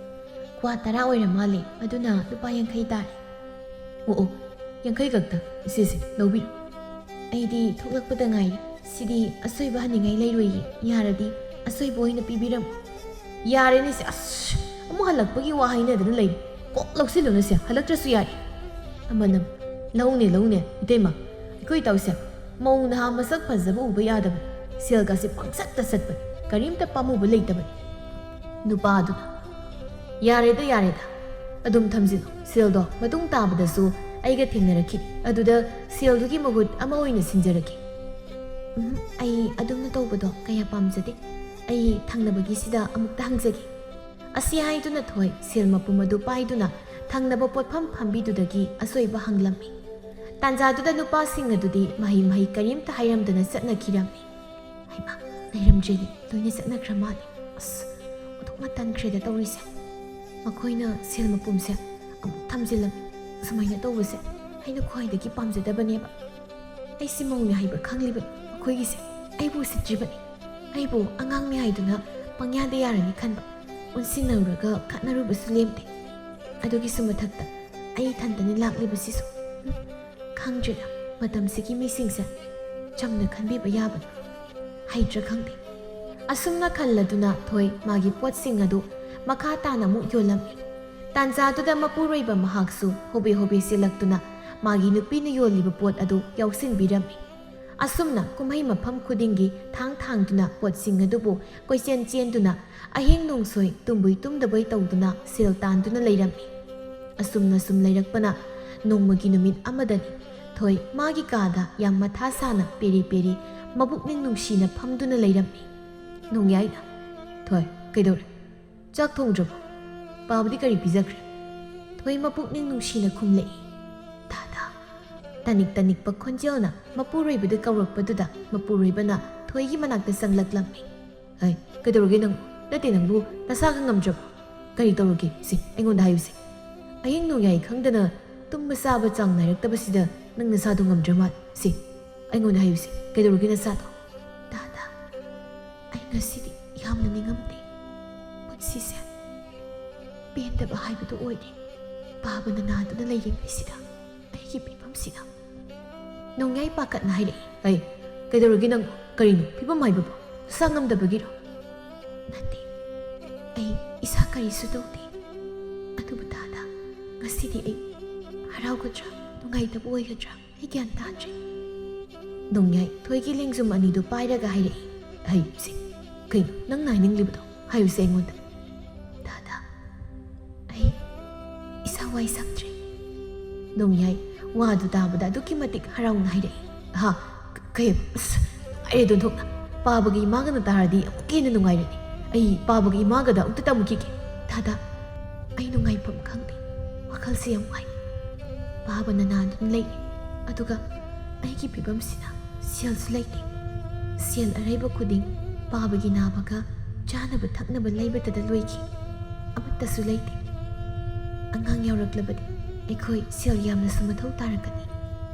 ꯀ꯭ꯋꯥ ꯇꯔꯥ ꯑꯣꯏꯔ ꯃꯥꯜꯂꯦ, ꯑꯗꯨꯅ ꯂꯨꯄꯥ ꯌꯥꯡꯈꯩ ꯇꯥꯔꯦ꯫" "ꯑꯣ ꯑꯣ, ꯌꯥꯡꯈꯩ ꯈꯛꯇ, ꯏꯆꯦꯁꯦ, ꯂꯧꯕꯤꯔꯣ꯫" ꯑꯩꯗꯤ ꯊꯣꯛꯂꯛꯄꯗ ꯉꯥꯏꯔꯤ꯫ ꯁꯤꯗꯤ ꯑꯁꯣꯏꯕ ꯍꯟꯅꯤꯡꯉꯥꯏ ꯂꯩꯔꯣꯏꯌꯦ꯫ ꯌꯥꯔꯗꯤ ꯑꯁꯣꯏꯕ ꯑꯣꯏꯅ ꯄꯤꯕꯤꯔꯝꯃꯨ꯫ ꯌꯥꯔꯦꯅꯦ ꯁꯦ, ꯑꯁ, ꯑꯃꯨꯛ ꯍꯜꯂꯛꯄꯒꯤ ꯋꯥ ꯍꯥꯏꯅꯗꯅ ꯂꯩꯔꯤ꯫ ꯀꯣꯛ ꯂꯧꯁꯤꯜꯂꯨꯅꯨ ꯁꯦ, ꯍꯜꯂꯛꯇ꯭ꯔꯁꯨ ꯌꯥꯏ꯫ ꯑꯃꯅ, ꯂꯧꯅꯦ, ꯂꯧꯅꯦ, ꯏꯇꯩꯃ꯫ ꯑꯩꯈꯣꯏ ꯏꯇꯥꯎꯁꯦ ꯃꯧ ꯅꯍꯥ ꯃꯁꯛ ꯐꯖꯕ ꯎꯕ ꯌꯥꯗꯕꯅꯤ꯫ ꯁꯦꯜꯒꯁꯦ ꯄꯪꯆꯠꯇ ꯆꯠꯄꯅꯤ꯫ ꯀꯔꯤꯝꯇ ꯄꯥꯝꯃꯨꯕ ꯂꯩꯇꯕꯅꯤ꯫ ꯅꯨꯄꯥꯗꯨꯅ, ꯌꯥꯔꯦꯗ, ꯌꯥꯔꯦꯗ꯫ ꯑꯗꯨꯝ ꯊꯝꯖꯤꯜꯂꯨ꯫ ꯁꯦꯜꯗꯣ ꯃꯇꯨꯡ ꯇꯥꯕꯗꯁꯨ ꯑꯩꯒ ꯊꯦꯡꯅꯔꯛꯈꯤꯅꯤ꯫ ꯑꯗꯨꯗ ꯁꯦꯜꯗꯨꯒꯤ ꯃꯍꯨꯠ ꯑꯃ ꯑꯣꯏꯅ ꯁꯤꯟꯖꯔꯛꯀꯦ꯫ ꯎꯝ, ꯑꯩ ꯑꯗꯨꯝꯅ ꯇꯧꯕꯗꯣ ꯀꯌꯥ ꯄꯥꯝꯖꯗꯦ꯫ ꯑꯩ ꯊꯪꯅꯕꯒꯤꯁꯤꯗ ꯑꯃꯨꯛꯇ ꯍꯪꯖꯒꯦ꯫ ꯑꯁꯤ ꯍꯥꯏꯗꯨꯅ ꯊꯣꯏ ꯁꯦꯜ ꯃꯄꯨꯝ ꯑꯗꯨ ꯄꯥꯏꯗꯨꯅ ꯊꯪꯅꯕ ꯄꯣꯠꯐꯝ ꯐꯝꯕꯤꯗꯨꯗꯒꯤ ꯑꯁꯣꯏꯕ ꯍꯪꯂꯝꯃꯤ꯫ ꯇꯥꯟꯖꯥꯗꯨꯗ ꯅꯨꯄꯥꯁꯤꯡ ꯑꯗꯨꯗꯤ ꯃꯍꯩ ꯃꯍꯩ ꯀꯔꯤꯝꯇ ꯍꯥꯏꯔꯝꯗꯅ ꯆꯠꯅꯈꯤꯔꯝꯃꯤ꯫ ꯍꯩꯃꯥ, ꯂꯩꯔꯝꯗ꯭ꯔꯦꯅꯦ, ꯂꯣꯏꯅ ꯆꯠꯅꯈ꯭ꯔ ꯃꯥꯜꯂꯦ꯫ ꯑꯁ, ꯑꯣꯟꯊꯣꯛꯅ ꯇꯟꯈ꯭ꯔꯦꯗ ꯇꯧꯔꯤꯁꯦ꯫ ꯃꯈꯣꯏꯅ ꯁꯦꯜ ꯃꯄꯨꯝꯁꯦ ꯑꯃꯨꯛ ꯊꯝꯖꯤꯜꯂꯝꯃꯤ꯫ ꯁꯨꯃꯥꯏꯅ ꯇꯧꯕꯁꯦ ꯑꯩꯅ ꯈ꯭ꯋꯥꯏꯗꯒꯤ ꯄꯥꯝꯖꯗꯕꯅꯦꯕ꯫ ꯑꯩꯁꯤ ꯃꯧꯅꯦ ꯍꯥꯏꯕ ꯈꯪꯂꯤꯕꯅꯤ ꯃꯈꯣꯏꯒꯤꯁꯦ꯫ ꯑꯩꯕꯨ ꯎꯁꯤꯠꯇ꯭ꯔꯤꯕꯅꯤ꯫ ꯑꯩꯕꯨ ꯑꯉꯥꯡꯅꯦ ꯍꯥꯏꯗꯨꯅ ꯄꯪꯌꯥꯗ ꯌꯥꯔꯅꯤ ꯈꯟꯕ꯫ ꯑꯣꯟꯁꯤꯟꯅꯔꯨꯔꯒ ꯈꯠꯅꯔꯨꯕꯁꯨ ꯂꯦꯝꯗꯦ꯫ ꯑꯗꯨꯒꯤꯁꯨ ꯃꯊꯛꯇ ꯑꯩ ꯏꯊꯟꯇꯅꯤ ꯂꯥꯛꯂꯤꯕꯁꯤꯁꯨ꯫ ꯎꯝ, ꯈꯪꯗ꯭ꯔꯦꯗ, ꯃꯇꯝꯁꯤꯒꯤ ꯃꯤꯁꯤꯡꯁꯦ꯫ ꯆꯝꯅ ꯈꯟꯕꯤꯕ ꯌꯥꯕꯅꯤ꯫ ꯍꯩꯇ꯭ꯔꯥ ꯈꯪꯗꯦ꯫ ꯑꯁꯨꯝꯅ ꯈꯜꯂꯗꯨꯅ ꯊꯣꯏ ꯃꯥꯒꯤ ꯄꯣꯠꯁꯤꯡ ꯑꯗꯨ ꯃꯈꯥ ꯇꯥꯅ ꯑꯃꯨꯛ ꯌꯣꯜꯂꯝꯃꯤ꯫ ꯇꯥꯟꯖꯥꯗꯨꯗ ꯃꯄꯨꯔꯣꯏꯕ ꯃꯍꯥꯛꯁꯨ ꯍꯣꯕꯦ ꯍꯣꯕꯦ ꯆꯦꯜꯂꯛꯇꯨꯅ ꯃꯥꯒꯤ ꯅꯨꯄꯤꯅ ꯌꯣꯜꯂꯤꯕ ꯄꯣꯠ ꯑꯗꯨ ꯌꯥꯎꯁꯤꯟꯕꯤꯔꯝꯃꯤ꯫ ꯑꯁꯨꯝꯅ ꯀꯨꯝꯍꯩ ꯃꯐꯝ ꯈꯨꯗꯤꯡꯒꯤ ꯊꯥꯡ ꯊꯥꯡꯗꯨꯅ ꯄꯣꯠꯁꯤꯡ ꯑꯗꯨꯕꯨ ꯀꯣꯏꯆꯦꯟ ꯆꯦꯟꯗꯨꯅ ꯑꯍꯤꯡ ꯅꯣꯡꯁꯣꯏ ꯇꯨꯝꯕꯣꯏ ꯇꯨꯝꯗꯕꯣꯏ ꯇꯧꯗꯨꯅ ꯁꯦꯜ ꯇꯥꯟꯗꯨꯅ ꯂꯩꯔꯝꯃꯤ꯫ ꯑꯁꯨꯝꯅ ꯁꯨꯝ ꯂꯩꯔꯛꯄꯅ ꯅꯣꯡꯃꯒꯤ ꯅꯨꯃꯤꯠ ꯑꯃꯗꯅꯤ ꯊꯣꯏ ꯃꯥꯒꯤ ꯀꯥꯗ ꯌꯥꯝ ꯃꯊꯥ ꯁꯥꯅ ꯄꯦꯔꯤ ꯄꯦꯔꯤ ꯃꯕꯨꯛꯅꯤꯡ ꯅꯨꯡꯁꯤꯅ ꯐꯝꯗꯨꯅ ꯂꯩꯔꯝꯃꯤ꯫ ꯅꯣꯡꯌꯥꯏꯅ, ꯊꯣꯏ, ꯀꯩꯗꯧꯔꯦ? ꯆꯥꯛ ꯊꯣꯡꯗ꯭ꯔꯕꯣ? ꯄꯥꯕꯗꯤ ꯀꯔꯤ ꯄꯤꯖꯈ꯭ꯔꯦ? ꯊꯣꯏ ꯃꯄꯨꯛꯅꯤꯡ ꯅꯨꯡꯁꯤꯅ ꯈꯨꯝꯂꯛꯏ꯫ ꯇꯥꯗ꯫ ꯇꯅꯤꯛ ꯇꯅꯤꯛꯄ ꯈꯣꯟꯖꯦꯜꯅ ꯃꯄꯨꯔꯣꯏꯕꯗ ꯀꯧꯔꯛꯄꯗꯨꯗ ꯃꯄꯨꯔꯣꯏꯕꯅ ꯊꯣꯏꯒꯤ ꯃꯅꯥꯛꯇ ꯆꯪꯂꯛꯂꯝꯃꯤ꯫ ꯑꯩ, ꯀꯩꯗꯧꯔꯒꯦ ꯅꯪ? ꯅꯠꯇꯦ, ꯅꯪꯕꯨ ꯅꯁꯥꯒ ꯉꯝꯗ꯭ꯔꯕꯣ? ꯀꯔꯤ ꯇꯧꯔꯒꯦ? ꯁꯤ ꯑꯩꯉꯣꯟꯗ ꯍꯥꯏꯌꯨꯁꯦ꯫ ꯑꯍꯤꯡ ꯅꯣꯡꯌꯥꯏ ꯈꯪꯗꯅ ꯇꯨꯝꯕ ꯆꯥꯕ ꯆꯥꯡ ꯅꯥꯏꯔꯛꯇꯕꯁꯤꯗ ꯅꯪ ꯅꯁꯥꯗꯣ ꯉꯝꯗ꯭ꯔ ꯃꯥꯜꯂꯦ꯫ ꯁꯤ ꯑꯩꯉꯣꯟꯗ ꯍꯥꯏꯌꯨꯁꯦ, ꯀꯩꯗꯧꯔꯒꯦ ꯅꯁꯥꯗꯣ? ꯇꯥꯗ, ꯑꯩ ꯉꯁꯤꯗꯤ ꯌꯥꯝꯅ ꯅꯤꯡꯉꯝꯗꯦ꯫ ꯄꯨꯟꯁꯤꯁꯦ ꯄꯦꯟꯗꯕ ꯍꯥꯏꯕꯗꯨ ꯑꯣꯏꯔꯦ꯫ ꯄꯥꯕꯅ ꯅꯥꯗꯨꯅ ꯂꯩꯔꯤꯉꯩꯁꯤꯗ ꯑꯩꯒꯤ ꯐꯤꯕꯝꯁꯤꯗ꯫ ꯅꯣꯡꯌꯥꯏ ꯄꯥꯈꯠꯅ ꯍꯥꯏꯔꯛꯏ꯫ "ꯑꯩ, ꯀꯩꯗꯧꯔꯒꯦ ꯅꯪ? ꯀꯔꯤꯅꯣ ꯐꯤꯕꯝ ꯍꯥꯏꯕꯕꯨ? ꯅꯁꯥ ꯉꯝꯗꯕꯒꯤꯔꯣ?" "ꯅꯠꯇꯦ, ꯑꯩ ꯏꯁꯥ ꯀꯔꯤꯁꯨ ꯇꯧꯗꯦ꯫ ꯑꯗꯨꯕꯨ ꯇꯥꯗ, ꯉꯁꯤꯗꯤ ꯑꯩ ꯍꯔꯥꯎꯒꯗ꯭ꯔꯥ, ꯅꯨꯡꯉꯥꯏꯇꯕ ꯑꯣꯏꯒꯗ꯭ꯔꯥ, ꯑꯩ ꯒ꯭ꯌꯥꯟ ꯇꯥꯗ꯭ꯔꯦ꯫" ꯅꯣꯡꯌꯥꯏ ꯊꯣꯏꯒꯤ ꯂꯦꯡꯖꯨꯝ ꯑꯅꯤꯗꯨ ꯄꯥꯏꯔꯒ ꯍꯥꯏꯔꯛꯏ꯫ "ꯍꯩ, ꯁꯤ, ꯀꯩꯅꯣ ꯅꯪꯅ ꯍꯥꯏꯅꯤꯡꯂꯤꯕꯗꯣ? ꯍꯥꯏꯌꯨꯁꯦ ꯑꯩꯉꯣꯟꯗ꯫" "ꯇꯥꯗ, ꯑꯩ ꯏꯁꯥ ꯋꯥꯏ ꯁꯪꯗ꯭ꯔꯦ꯫" ꯅꯣꯡꯌꯥꯏ ꯋꯥꯗꯨ ꯇꯥꯕꯗ ꯑꯗꯨꯛꯀꯤ ꯃꯇꯤꯛ ꯍꯔꯥꯎꯅ ꯍꯥꯏꯔꯛꯏ꯫ "ꯍꯥ? ꯀ-, ꯀꯩ? ꯑꯁ, ꯅꯨꯡꯉꯥꯏꯔꯦ ꯑꯗꯣꯟꯊꯣꯛꯅ꯫ ꯄꯥꯕꯒ ꯏꯃꯥꯒꯅ ꯇꯥꯔꯗꯤ ꯑꯃꯨꯛꯀ ꯍꯦꯟꯅ ꯅꯨꯡꯉꯥꯏꯔꯅꯤ꯫ ꯑꯩ ꯄꯥꯕꯒ ꯏꯃꯥꯒꯗ ꯑꯃꯨꯛꯇ ꯇꯝꯃꯨꯈꯤꯒꯦ꯫ ꯇꯥꯗ, ꯑꯩ ꯅꯨꯡꯉꯥꯏꯐꯝ ꯈꯪꯗꯦ꯫ ꯋꯥꯈꯜꯁꯦ ꯌꯥꯝ ꯋꯥꯏ꯫ ꯄꯥꯕꯅ ꯅꯥꯗꯨꯅ ꯂꯩꯔꯦ꯫ ꯑꯗꯨꯒ ꯑꯩꯒꯤ ꯐꯤꯕꯝꯁꯤꯅ ꯁꯦꯜꯁꯨ ꯂꯩꯇꯦ꯫ ꯁꯦꯜ ꯑꯔꯩꯕ ꯈꯨꯗꯤꯡ ꯄꯥꯕꯒꯤ ꯅꯥꯕꯒ ꯆꯥꯅꯕ ꯊꯛꯅꯕ ꯂꯩꯕꯇꯗ ꯂꯣꯏꯈꯤ꯫ ꯑꯃꯠꯇꯁꯨ ꯂꯩꯇꯦ꯫ ꯑꯉꯥꯡ ꯌꯥꯎꯔꯛꯂꯕꯗꯤ ꯑꯩꯈꯣꯏ ꯁꯦꯜ ꯌꯥꯝꯅꯁꯨ ꯃꯊꯧ ꯇꯥꯔꯛꯀꯅꯤ꯫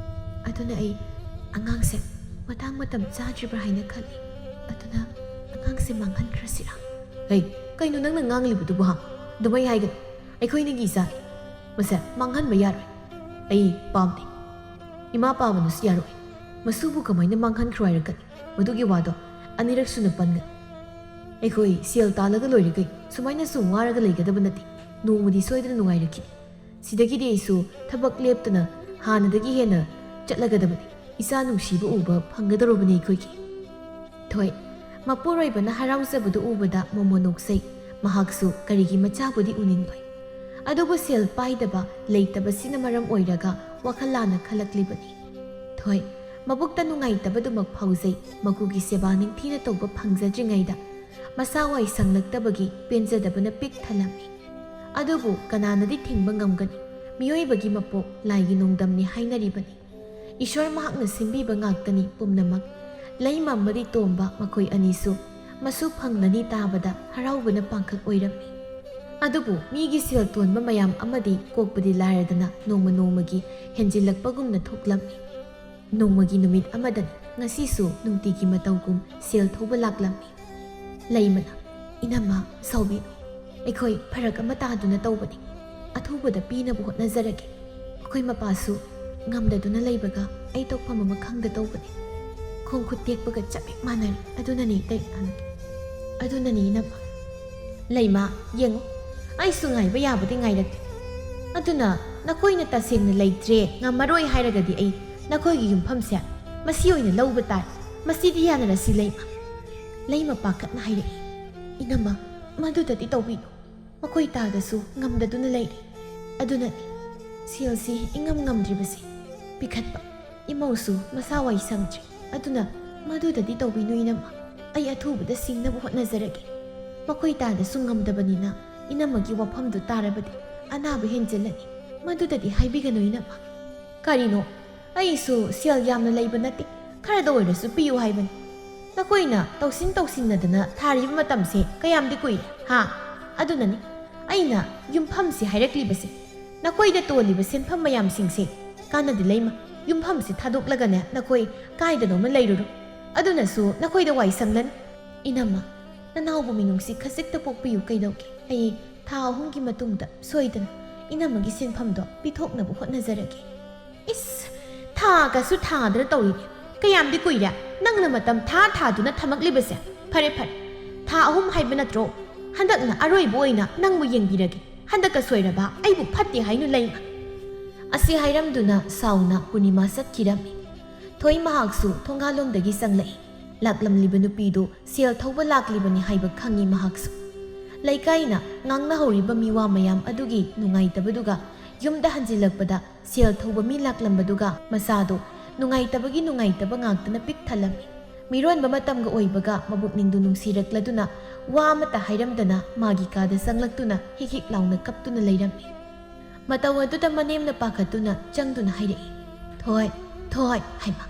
ꯑꯗꯨꯅ ꯑꯩ ꯑꯉꯥꯡꯁꯦ ꯃꯇꯥꯡ ꯃꯇꯝ ꯆꯥꯗ꯭ꯔꯤꯕ꯭ꯔꯥ ꯍꯥꯏꯅ ꯈꯜꯂꯤ꯫ ꯑꯗꯨꯅ ꯑꯉꯥꯡꯁꯦ ꯃꯥꯡꯍꯟꯈ꯭ꯔꯁꯤꯔꯥ?" "ꯍꯩ, ꯀꯩꯅꯣ ꯅꯪꯅ ꯉꯥꯡꯂꯤꯕꯗꯨꯕꯨ, ꯍꯥ? ꯑꯗꯨꯃꯥꯏ ꯍꯥꯏꯒꯅꯨ꯫ ꯑꯩꯈꯣꯏ ꯑꯅꯤꯒꯤ ꯏꯆꯥꯅꯤ꯫ ꯃꯁꯦ ꯃꯥꯡꯍꯟꯕ ꯌꯥꯔꯣꯏ꯫ ꯑꯩ ꯄꯥꯝꯗꯦ꯫ ꯏꯃꯥ ꯄꯥꯕꯅꯁꯨ ꯌꯥꯔꯣꯏ꯫ ꯃꯁꯨꯕꯨ ꯀꯃꯥꯏꯅ ꯃꯥꯡꯍꯟꯈ꯭ꯔꯣ ꯍꯥꯏꯔꯛꯀꯅꯤ? ꯃꯗꯨꯒꯤ ꯋꯥꯗꯣ ꯑꯅꯤꯔꯛ ꯁꯨꯅ ꯄꯟꯒꯅꯨ꯫ ꯑꯩꯈꯣꯏ ꯁꯦꯜ ꯇꯥꯜꯂꯒ ꯂꯣꯏꯔꯦ ꯀꯩꯅꯣ꯫ ꯁꯨꯃꯥꯏꯅ ꯁꯨꯝ ꯋꯥꯔꯒ ꯂꯩꯒꯗꯕ ꯅꯠꯇꯦ꯫ ꯅꯣꯡꯃꯗꯤ ꯁꯣꯏꯗꯅ ꯅꯨꯡꯉꯥꯏꯔꯛꯈꯤꯅꯤ꯫ ꯁꯤꯗꯒꯤꯗꯤ ꯑꯩꯁꯨ ꯊꯕꯛ ꯂꯦꯞꯇꯅ ꯍꯥꯟꯅꯗꯒꯤ ꯍꯦꯟꯅ ꯆꯠꯂꯒꯗꯕꯅꯤ꯫ ꯏꯆꯥ ꯅꯨꯡꯁꯤꯕ ꯎꯕ ꯐꯪꯒꯗꯧꯔꯕꯅꯤ ꯑꯩꯈꯣꯏꯒꯤ꯫" ꯊꯣꯏ, ꯃꯄꯨꯔꯣꯏꯕꯅ ꯍꯔꯥꯎꯖꯕꯗꯨ ꯎꯕꯗ ꯃꯣꯃꯣ ꯅꯣꯛꯆꯩ꯫ ꯃꯍꯥꯛꯁꯨ ꯀꯔꯤꯒꯤ ꯃꯆꯥꯕꯨꯗꯤ ꯎꯅꯤꯡꯂꯣꯏ? ꯑꯗꯨꯕꯨ ꯁꯦꯜ ꯄꯥꯏꯗꯕ, ꯂꯩꯇꯕꯁꯤꯅ ꯃꯔꯝ ꯑꯣꯏꯔꯒ ꯋꯥꯈꯜ ꯂꯥꯟꯅ ꯈꯜꯂꯛꯂꯤꯕꯅꯤ꯫ ꯊꯣꯏ, ꯃꯕꯨꯛꯇ ꯅꯨꯡꯉꯥꯏꯇꯕꯗꯨꯃꯛ ꯐꯥꯎꯖꯩ꯫ ꯃꯀꯨꯒꯤ ꯁꯦꯕꯥ ꯅꯤꯡꯊꯤꯅ ꯇꯧꯕ ꯐꯪꯖꯗ꯭ꯔꯤꯉꯩꯗ ꯃꯁꯥ ꯋꯥꯏ ꯁꯪꯂꯛꯇꯕꯒꯤ ꯄꯦꯟꯖꯗꯕꯅ ꯄꯤꯛ ꯊꯜꯂꯝꯃꯤ꯫ ꯑꯗꯨꯕꯨ ꯀꯅꯥꯅꯗꯤ ꯊꯤꯡꯕ ꯉꯝꯒꯅꯤ? ꯃꯤꯑꯣꯏꯕꯒꯤ ꯃꯄꯣꯛ ꯂꯥꯏꯒꯤ ꯅꯣꯡꯗꯝꯅꯤ ꯍꯥꯏꯅꯔꯤꯕꯅꯤ꯫ ꯏꯁꯣꯔ ꯃꯍꯥꯛꯅ ꯁꯤꯟꯕꯤꯕ ꯉꯥꯛꯇꯅꯤ ꯄꯨꯝꯅꯃꯛ꯫ ꯂꯩꯃ ꯑꯃꯗꯤ ꯇꯣꯝꯕ ꯃꯈꯣꯏ ꯑꯅꯤꯁꯨ ꯃꯁꯨ ꯐꯪꯂꯅꯤ ꯇꯥꯕꯗ ꯍꯔꯥꯎꯕꯅ ꯄꯥꯡꯈꯛ ꯑꯣꯏꯔꯝꯃꯤ꯫ ꯑꯗꯨꯕꯨ ꯃꯤꯒꯤ ꯁꯦꯜ ꯇꯣꯟꯕ ꯃꯌꯥꯝ ꯑꯃꯗꯤ ꯀꯣꯛꯄꯗꯤ ꯂꯥꯏꯔꯗꯅ ꯅꯣꯡꯃ ꯅꯣꯡꯃꯒꯤ ꯍꯦꯟꯖꯤꯜꯂꯛꯄꯒꯨꯝꯅ ꯊꯣꯛꯂꯝꯃꯤ꯫ ꯅꯣꯡꯃꯒꯤ ꯅꯨꯃꯤꯠ ꯑꯃꯗꯅꯤ ꯉꯁꯤꯁꯨ ꯅꯨꯡꯇꯤꯒꯤ ꯃꯇꯧꯒꯨꯝ ꯁꯦꯜ ꯊꯧꯕ ꯂꯥꯛꯂꯝꯃꯤ꯫ ꯂꯩꯃꯅ, "ꯏꯅꯝꯃ, ꯁꯥꯎꯕꯤꯅꯨ꯫ ꯑꯩꯈꯣꯏ ꯐꯔꯛ ꯑꯃ ꯇꯥꯗꯨꯅ ꯇꯧꯕꯅꯤ꯫ ꯑꯊꯨꯕꯗ ꯄꯤꯅꯕ ꯍꯣꯠꯅꯖꯔꯒꯦ꯫ ꯑꯩꯈꯣꯏ ꯃꯄꯥꯁꯨ ꯉꯝꯗꯗꯨꯅ ꯂꯩꯕꯒ ꯑꯩ ꯇꯧꯐꯝ ꯑꯃ ꯈꯪꯗ ꯇꯧꯕꯅꯤ꯫ ꯈꯣꯡ ꯈꯨꯠ ꯇꯦꯛꯄꯒ ꯆꯞ ꯍꯦꯛ ꯃꯥꯟꯅꯔꯦ꯫ ꯑꯗꯨꯅꯅꯦ ꯏꯇꯩ, ꯑꯗꯨꯅꯅꯦ ꯏꯅꯝꯃ꯫ ꯂꯩꯃ, ꯌꯦꯡꯉꯨ, ꯑꯩꯁꯨ ꯉꯥꯏꯕ ꯌꯥꯕꯗꯤ ꯉꯥꯏꯔꯛꯇꯦ꯫ ꯑꯗꯨꯅ ꯅꯈꯣꯏꯅ ꯇꯁꯦꯡꯅ ꯂꯩꯇ꯭ꯔꯦ, ꯉꯝꯃꯔꯣꯏ ꯍꯥꯏꯔꯒꯗꯤ ꯑꯩ ꯅꯈꯣꯏꯒꯤ ꯌꯨꯝꯐꯝꯁꯦ ꯃꯁꯤ ꯑꯣꯏꯅ ꯂꯧꯕ ꯇꯥꯏ꯫ ꯃꯁꯤꯗꯤ ꯌꯥꯅꯔꯁꯤ ꯂꯩꯃ꯫ ꯂꯩꯃ ꯄꯥꯈꯠꯅ ꯍꯥꯏꯔꯛꯏ, ꯏꯅꯝꯃ, ꯃꯗꯨꯗꯗꯤ ꯇꯧꯕꯤꯅꯨ꯫ ꯃꯈꯣꯏ ꯇꯥꯗꯁꯨ ꯉꯝꯗꯗꯨꯅ ꯂꯩꯔꯤ꯫ ꯑꯗꯨꯅꯅꯤ ꯁꯦꯜꯁꯤ ꯏꯉꯝ ꯉꯝꯗ꯭ꯔꯤꯕꯁꯤ꯫ ꯄꯤꯈꯠꯄ ꯏꯃꯧꯁꯨ ꯃꯁꯥ ꯋꯥꯏ ꯁꯪꯗ꯭ꯔꯤ꯫ ꯑꯗꯨꯅ ꯃꯗꯨꯗꯗꯤ ꯇꯧꯕꯤꯅꯨ ꯏꯅꯝꯃ꯫ ꯑꯩ ꯑꯊꯨꯕꯗ ꯁꯤꯡꯅꯕ ꯍꯣꯠꯅꯖꯔꯒꯦ꯫ ꯃꯈꯣꯏ ꯇꯥꯗꯁꯨ ꯉꯝꯗꯕꯅꯤꯅ ꯏꯅꯝꯃꯒꯤ ꯋꯥꯐꯝꯗꯨ ꯇꯥꯔꯕꯗꯤ ꯑꯅꯥꯕ ꯍꯦꯟꯖꯤꯜꯂꯅꯤ꯫ ꯃꯗꯨꯗꯗꯤ ꯍꯥꯏꯕꯤꯒꯅꯨ ꯏꯅꯝꯃ꯫ ꯀꯔꯤꯅꯣ? ꯑꯩꯁꯨ ꯁꯦꯜ ꯌꯥꯝꯅ ꯂꯩꯕ ꯅꯠꯇꯦ, ꯈꯔꯗ ꯑꯣꯏꯔꯁꯨ ꯄꯤꯌꯨ ꯍꯥꯏꯕꯅꯤ꯫ ꯅꯈꯣꯏꯅ ꯇꯧꯁꯤꯟ ꯇꯧꯁꯤꯟꯅꯗꯅ ꯊꯥꯔꯤꯕ ꯃꯇꯝꯁꯦ ꯀꯌꯥꯝꯗꯤ ꯀꯨꯏꯔꯦ, ꯍꯥ? ꯑꯗꯨꯅꯅꯤ ꯑꯩꯅ ꯌꯨꯝꯐꯝꯁꯤ ꯍꯥꯏꯔꯛꯂꯤꯕꯁꯦ꯫ ꯅꯈꯣꯏꯗ ꯇꯣꯜꯂꯤꯕ ꯁꯦꯟꯐꯝ ꯃꯌꯥꯝꯁꯤꯡꯁꯦ ꯀꯥꯟꯅꯗꯦ ꯂꯩꯃ꯫ ꯌꯨꯝꯐꯝꯁꯤ ꯊꯥꯗꯣꯛꯂꯒꯅꯦ ꯅꯈꯣꯏ ꯀꯥꯏꯗꯅꯣꯃ ꯂꯩꯔꯨꯔꯣ꯫ ꯑꯗꯨꯅꯁꯨ ꯅꯈꯣꯏꯗ ꯋꯥꯏ ꯁꯪꯂꯅꯤ꯫ ꯏꯅꯝꯃ, ꯅꯅꯥꯎꯕꯨ ꯃꯤꯅꯨꯡꯁꯤ ꯈꯖꯤꯛꯇ ꯄꯣꯛꯄꯤꯌꯨ ꯀꯩꯗꯧꯒꯦ? ꯑꯩ ꯊꯥ ꯑꯍꯨꯝꯒꯤ ꯃꯇꯨꯡꯗ ꯁꯣꯏꯗꯅ ꯏꯅꯝꯃꯒꯤ ꯁꯦꯟꯐꯝꯗꯣ ꯄꯤꯊꯣꯛꯅꯕ ꯍꯣꯠꯅꯖꯔꯒꯦ꯫ ꯏꯁ, ꯊꯥꯒꯁꯨ ꯊꯥꯗꯅ ꯇꯧꯔꯤꯅꯦ꯫ ꯀꯌꯥꯝꯗꯤ ꯀꯨꯏꯔꯦ ꯅꯪꯅ ꯃꯇꯝ ꯊꯥ ꯊꯥꯗꯨꯅ ꯊꯝꯃꯛꯂꯤꯕꯁꯦ? ꯐꯔꯦ ꯐꯔꯦ, ꯊꯥ ꯑꯍꯨꯝ ꯍꯥꯏꯕ ꯅꯠꯇ꯭ꯔꯣ? ꯍꯟꯗꯛꯅ ꯑꯔꯣꯏꯕ ꯑꯣꯏꯅ ꯅꯪꯕꯨ ꯌꯦꯡꯕꯤꯔꯒꯦ꯫ ꯍꯟꯗꯛꯀ ꯁꯣꯏꯔꯕ ꯑꯩꯕꯨ ꯐꯠꯇꯦ ꯍꯥꯏꯅꯨ ꯂꯩꯃ꯫ ꯑꯁꯤ ꯍꯥꯏꯔꯝꯗꯨꯅ ꯁꯥꯎꯅ ꯄꯨꯔꯅꯤꯃꯥ ꯆꯠꯈꯤꯔꯝꯃꯤ꯫ ꯊꯣꯏ ꯃꯍꯥꯛꯁꯨ ꯊꯣꯡꯒꯥꯜꯂꯣꯝꯗꯒꯤ ꯆꯪꯂꯛꯏ꯫ ꯂꯥꯛꯂꯝꯂꯤꯕ ꯅꯨꯄꯤꯗꯨ ꯁꯦꯜ ꯊꯧꯕ ꯂꯥꯛꯂꯤꯕꯅꯤ ꯍꯥꯏꯕ ꯈꯪꯉꯤ ꯃꯍꯥꯛꯁꯨ꯫ ꯂꯩꯀꯥꯏꯅ ꯉꯥꯡꯅꯍꯧꯔꯤꯕ ꯃꯤꯋꯥ ꯃꯌꯥꯝ ꯑꯗꯨꯒꯤ ꯅꯨꯡꯉꯥꯏꯇꯕꯗꯨꯒ ꯌꯨꯝꯗ ꯍꯟꯖꯤꯜꯂꯛꯄꯗ ꯁꯦꯜ ꯊꯧꯕ ꯃꯤ ꯂꯥꯛꯂꯝꯕꯗꯨꯒ ꯃꯆꯥꯗꯨ ꯅꯨꯡꯉꯥꯏꯇꯕꯒꯤ ꯅꯨꯡꯉꯥꯏꯇꯕ ꯉꯥꯛꯇꯅ ꯄꯤꯛ ꯊꯜꯂꯝꯃꯤ꯫ ꯃꯤꯔꯣꯟꯕ ꯃꯇꯝꯒ ꯑꯣꯏꯕꯒ ꯃꯕꯨꯛꯅꯤꯡꯗꯨ ꯅꯨꯡꯁꯤꯔꯛꯂꯗꯨꯅ ꯋꯥ ꯑꯃꯠꯇ ꯍꯥꯏꯔꯝꯗꯅ ꯃꯥꯒꯤ ꯀꯥꯗ ꯆꯪꯂꯛꯇꯨꯅ ꯍꯤꯛ ꯍꯤꯛ ꯂꯥꯎꯅ ꯀꯞꯇꯨꯅ ꯂꯩꯔꯝꯃꯤ꯫ ꯃꯇꯧ ꯑꯗꯨꯗ ꯃꯅꯦꯝꯅ ꯄꯥꯈꯠꯇꯨꯅ ꯆꯪꯗꯨꯅ ꯍꯥꯏꯔꯛꯏ, "ꯊꯣꯏ, ꯊꯣꯏ, ꯍꯩꯃꯥ,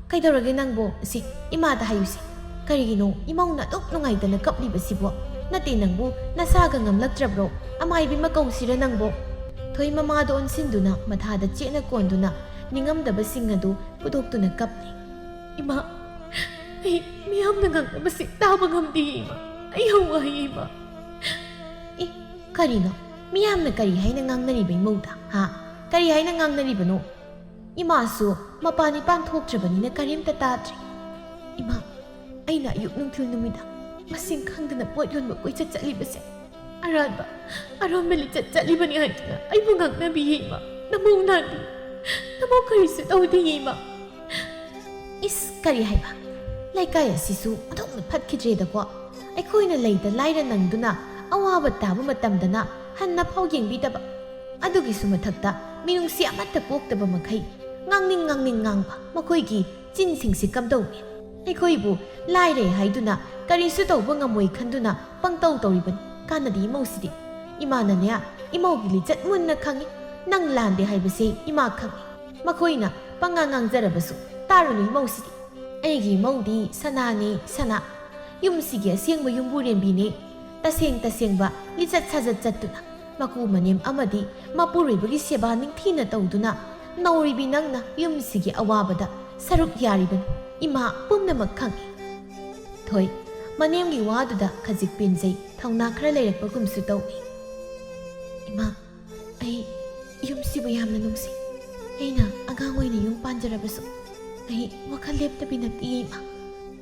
ꯀꯩꯗꯧꯔꯒꯦ ꯅꯪꯕꯣ? ꯁꯤ ꯏꯃꯥꯗ ꯍꯥꯏꯌꯨꯁꯤ꯫ ꯀꯔꯤꯒꯤꯅꯣ ꯏꯃꯧꯅ ꯑꯗꯨꯛ ꯅꯨꯡꯉꯥꯏꯇꯅ ꯀꯞꯂꯤꯕꯁꯤꯕꯣ? ꯅꯠꯇꯦ ꯅꯪꯕꯨ ꯅꯁꯥꯒ ꯉꯝꯂꯛꯇ꯭ꯔꯕ꯭ꯔꯣ? ꯑꯃꯥꯏꯕꯤ ꯑꯃ ꯀꯧꯁꯤꯔ ꯅꯪꯕꯣ?" ꯊꯣꯏ ꯃꯃꯥꯗ ꯑꯣꯟꯁꯤꯟꯗꯨꯅ ꯃꯊꯥꯗ ꯆꯦꯠꯅ ꯀꯣꯟꯗꯨꯅ ꯅꯤꯡꯉꯝꯗꯕꯁꯤꯡ ꯑꯗꯨ ꯐꯨꯗꯣꯛꯇꯨꯅ ꯀꯞꯂꯤ꯫ "ꯏꯃꯥ, ꯑꯩ ꯃꯤꯌꯥꯝꯅ ꯉꯥꯡꯅꯕꯁꯤ ꯇꯥꯕ ꯉꯝꯗꯦ ꯏꯃꯥ꯫ ꯑꯩ ꯌꯥꯝ ꯋꯥꯏ ꯏꯃꯥ꯫" "ꯑꯦ, ꯀꯔꯤꯅꯣ? ꯃꯤꯌꯥꯝꯅ ꯀꯔꯤ ꯍꯥꯏꯅ ꯉꯥꯡꯅꯔꯤꯕ ꯏꯃꯧꯗ? ꯍꯥ? ꯀꯔꯤ ꯍꯥꯏꯅ ꯉꯥꯡꯅꯔꯤꯕꯅꯣ?" ꯏꯃꯥꯁꯨ ꯃꯄꯥꯟ ꯏꯄꯥꯟ ꯊꯣꯛꯇ꯭ꯔꯕꯅꯤꯅ ꯀꯔꯤꯝꯇ ꯇꯥꯗ꯭ꯔꯦ꯫ "ꯏꯃꯥ, ꯑꯩꯅ ꯑꯌꯨꯛ ꯅꯨꯡꯊꯤꯜ ꯅꯨꯃꯤꯗꯥꯡ ꯃꯁꯤꯡ ꯈꯪꯗꯅ ꯄꯣꯠ ꯌꯣꯟꯕ ꯀꯣꯏꯆꯠ ꯆꯠꯂꯤꯕꯁꯦ ꯑꯔꯥꯟꯕ, ꯑꯔꯣꯟꯕ ꯂꯤꯆꯠ ꯆꯠꯂꯤꯕꯅꯤ ꯍꯥꯏꯗꯨꯅ ꯑꯩꯕꯨ ꯉꯥꯡꯅꯕꯤꯌꯦ ꯏꯃꯥ꯫ ꯅꯃꯧ ꯅꯥꯗꯤ, ꯅꯃꯧ ꯀꯔꯤꯁꯨ ꯇꯧꯗꯦꯌꯦ ꯏꯃꯥ꯫" ꯏꯁ, ꯀꯔꯤ ꯍꯥꯏꯕ? ꯂꯩꯀꯥꯏ ꯑꯁꯤꯁꯨ ꯑꯣꯟꯊꯣꯛꯅ ꯐꯠꯈꯤꯗ꯭ꯔꯦꯗꯀꯣ꯫ ꯑꯩꯈꯣꯏꯅ ꯂꯩꯇ ꯂꯥꯏꯔ ꯅꯪꯗꯨꯅ ꯑꯋꯥꯕ ꯇꯥꯕ ꯃꯇꯝꯗꯅ ꯍꯟꯅ ꯐꯥꯎ ꯌꯦꯡꯕꯤꯗꯕ꯫ ꯑꯗꯨꯒꯤꯁꯨ ꯃꯊꯛꯇ ꯃꯤꯅꯨꯡꯁꯤ ꯑꯃꯠꯇ ꯄꯣꯛꯇꯕ ꯃꯈꯩ ꯉꯥꯡꯅꯤꯡ ꯉꯥꯡꯅꯤꯡ ꯉꯥꯡꯕ ꯃꯈꯣꯏꯒꯤ ꯆꯤꯟꯁꯤꯡꯁꯤ ꯀꯝꯗꯧꯅꯤ? ꯑꯩꯈꯣꯏꯕꯨ ꯂꯥꯏꯔꯦ ꯍꯥꯏꯗꯨꯅ ꯀꯔꯤꯁꯨ ꯇꯧꯕ ꯉꯝꯃꯣꯏ ꯈꯟꯗꯨꯅ ꯄꯪꯇꯧ ꯇꯧꯔꯤꯕꯅꯤ꯫ ꯀꯥꯟꯅꯗꯦ ꯏꯃꯧꯁꯤꯗꯤ꯫ ꯏꯃꯥꯅꯅꯦ, ꯏꯃꯧꯒꯤ ꯂꯤꯆꯠ ꯃꯨꯟꯅ ꯈꯪꯏ꯫ ꯅꯪ ꯂꯥꯟꯗꯦ ꯍꯥꯏꯕꯁꯦ ꯏꯃꯥ ꯈꯪꯏ꯫ ꯃꯈꯣꯏꯅ ꯄꯉꯥꯡ ꯉꯥꯡꯖꯔꯕꯁꯨ ꯇꯥꯔꯨꯅꯨ ꯏꯃꯧꯁꯤꯗꯤ꯫ ꯑꯩꯒꯤ ꯏꯃꯧꯗꯤ ꯁꯅꯥꯅꯤ ꯁꯅꯥ꯫ ꯌꯨꯝꯁꯤꯒꯤ ꯑꯁꯦꯡꯕ ꯌꯨꯝꯕꯨꯔꯦꯝꯕꯤꯅꯤ꯫ ꯇꯁꯦꯡ ꯇꯁꯦꯡꯕ ꯂꯤꯆꯠ ꯁꯥꯖꯠ ꯆꯠꯇꯨꯅ ꯃꯀꯨ ꯃꯅꯦꯝ ꯑꯃꯗꯤ ꯃꯄꯨꯔꯣꯏꯕꯒꯤ ꯁꯦꯕꯥ ꯅꯤꯡꯊꯤꯅ ꯇꯧꯗꯨꯅ ꯅꯧꯔꯤꯕꯤ ꯅꯪꯅ ꯌꯨꯝꯁꯤꯒꯤ ꯑꯋꯥꯕꯗ ꯁꯔꯨꯛ ꯌꯥꯔꯤꯕꯅꯤ꯫ ꯏꯃꯥ ꯄꯨꯝꯅꯃꯛ ꯈꯪꯏ꯫ ꯊꯣꯏ, ꯃꯅꯦꯝꯒꯤ ꯋꯥꯗꯨꯗ ꯈꯖꯤꯛ ꯄꯦꯟꯖꯩ, ꯊꯧꯅꯥ ꯈꯔ ꯂꯩꯔꯛꯄꯒꯨꯝꯁꯨ ꯇꯧꯏ꯫ ꯏꯃꯥ, ꯑꯩ ꯌꯨꯝꯁꯤꯕꯨ ꯌꯥꯝꯅ ꯅꯨꯡꯁꯤ꯫ ꯑꯩꯅ ꯑꯉꯥꯡ ꯑꯣꯏꯅ ꯌꯨꯝ ꯄꯥꯟꯖꯔꯕꯁꯨ ꯑꯩ ꯋꯥꯈꯜ ꯂꯦꯞꯇꯕꯤ ꯅꯠꯇꯤꯌꯦ ꯏꯃꯥ꯫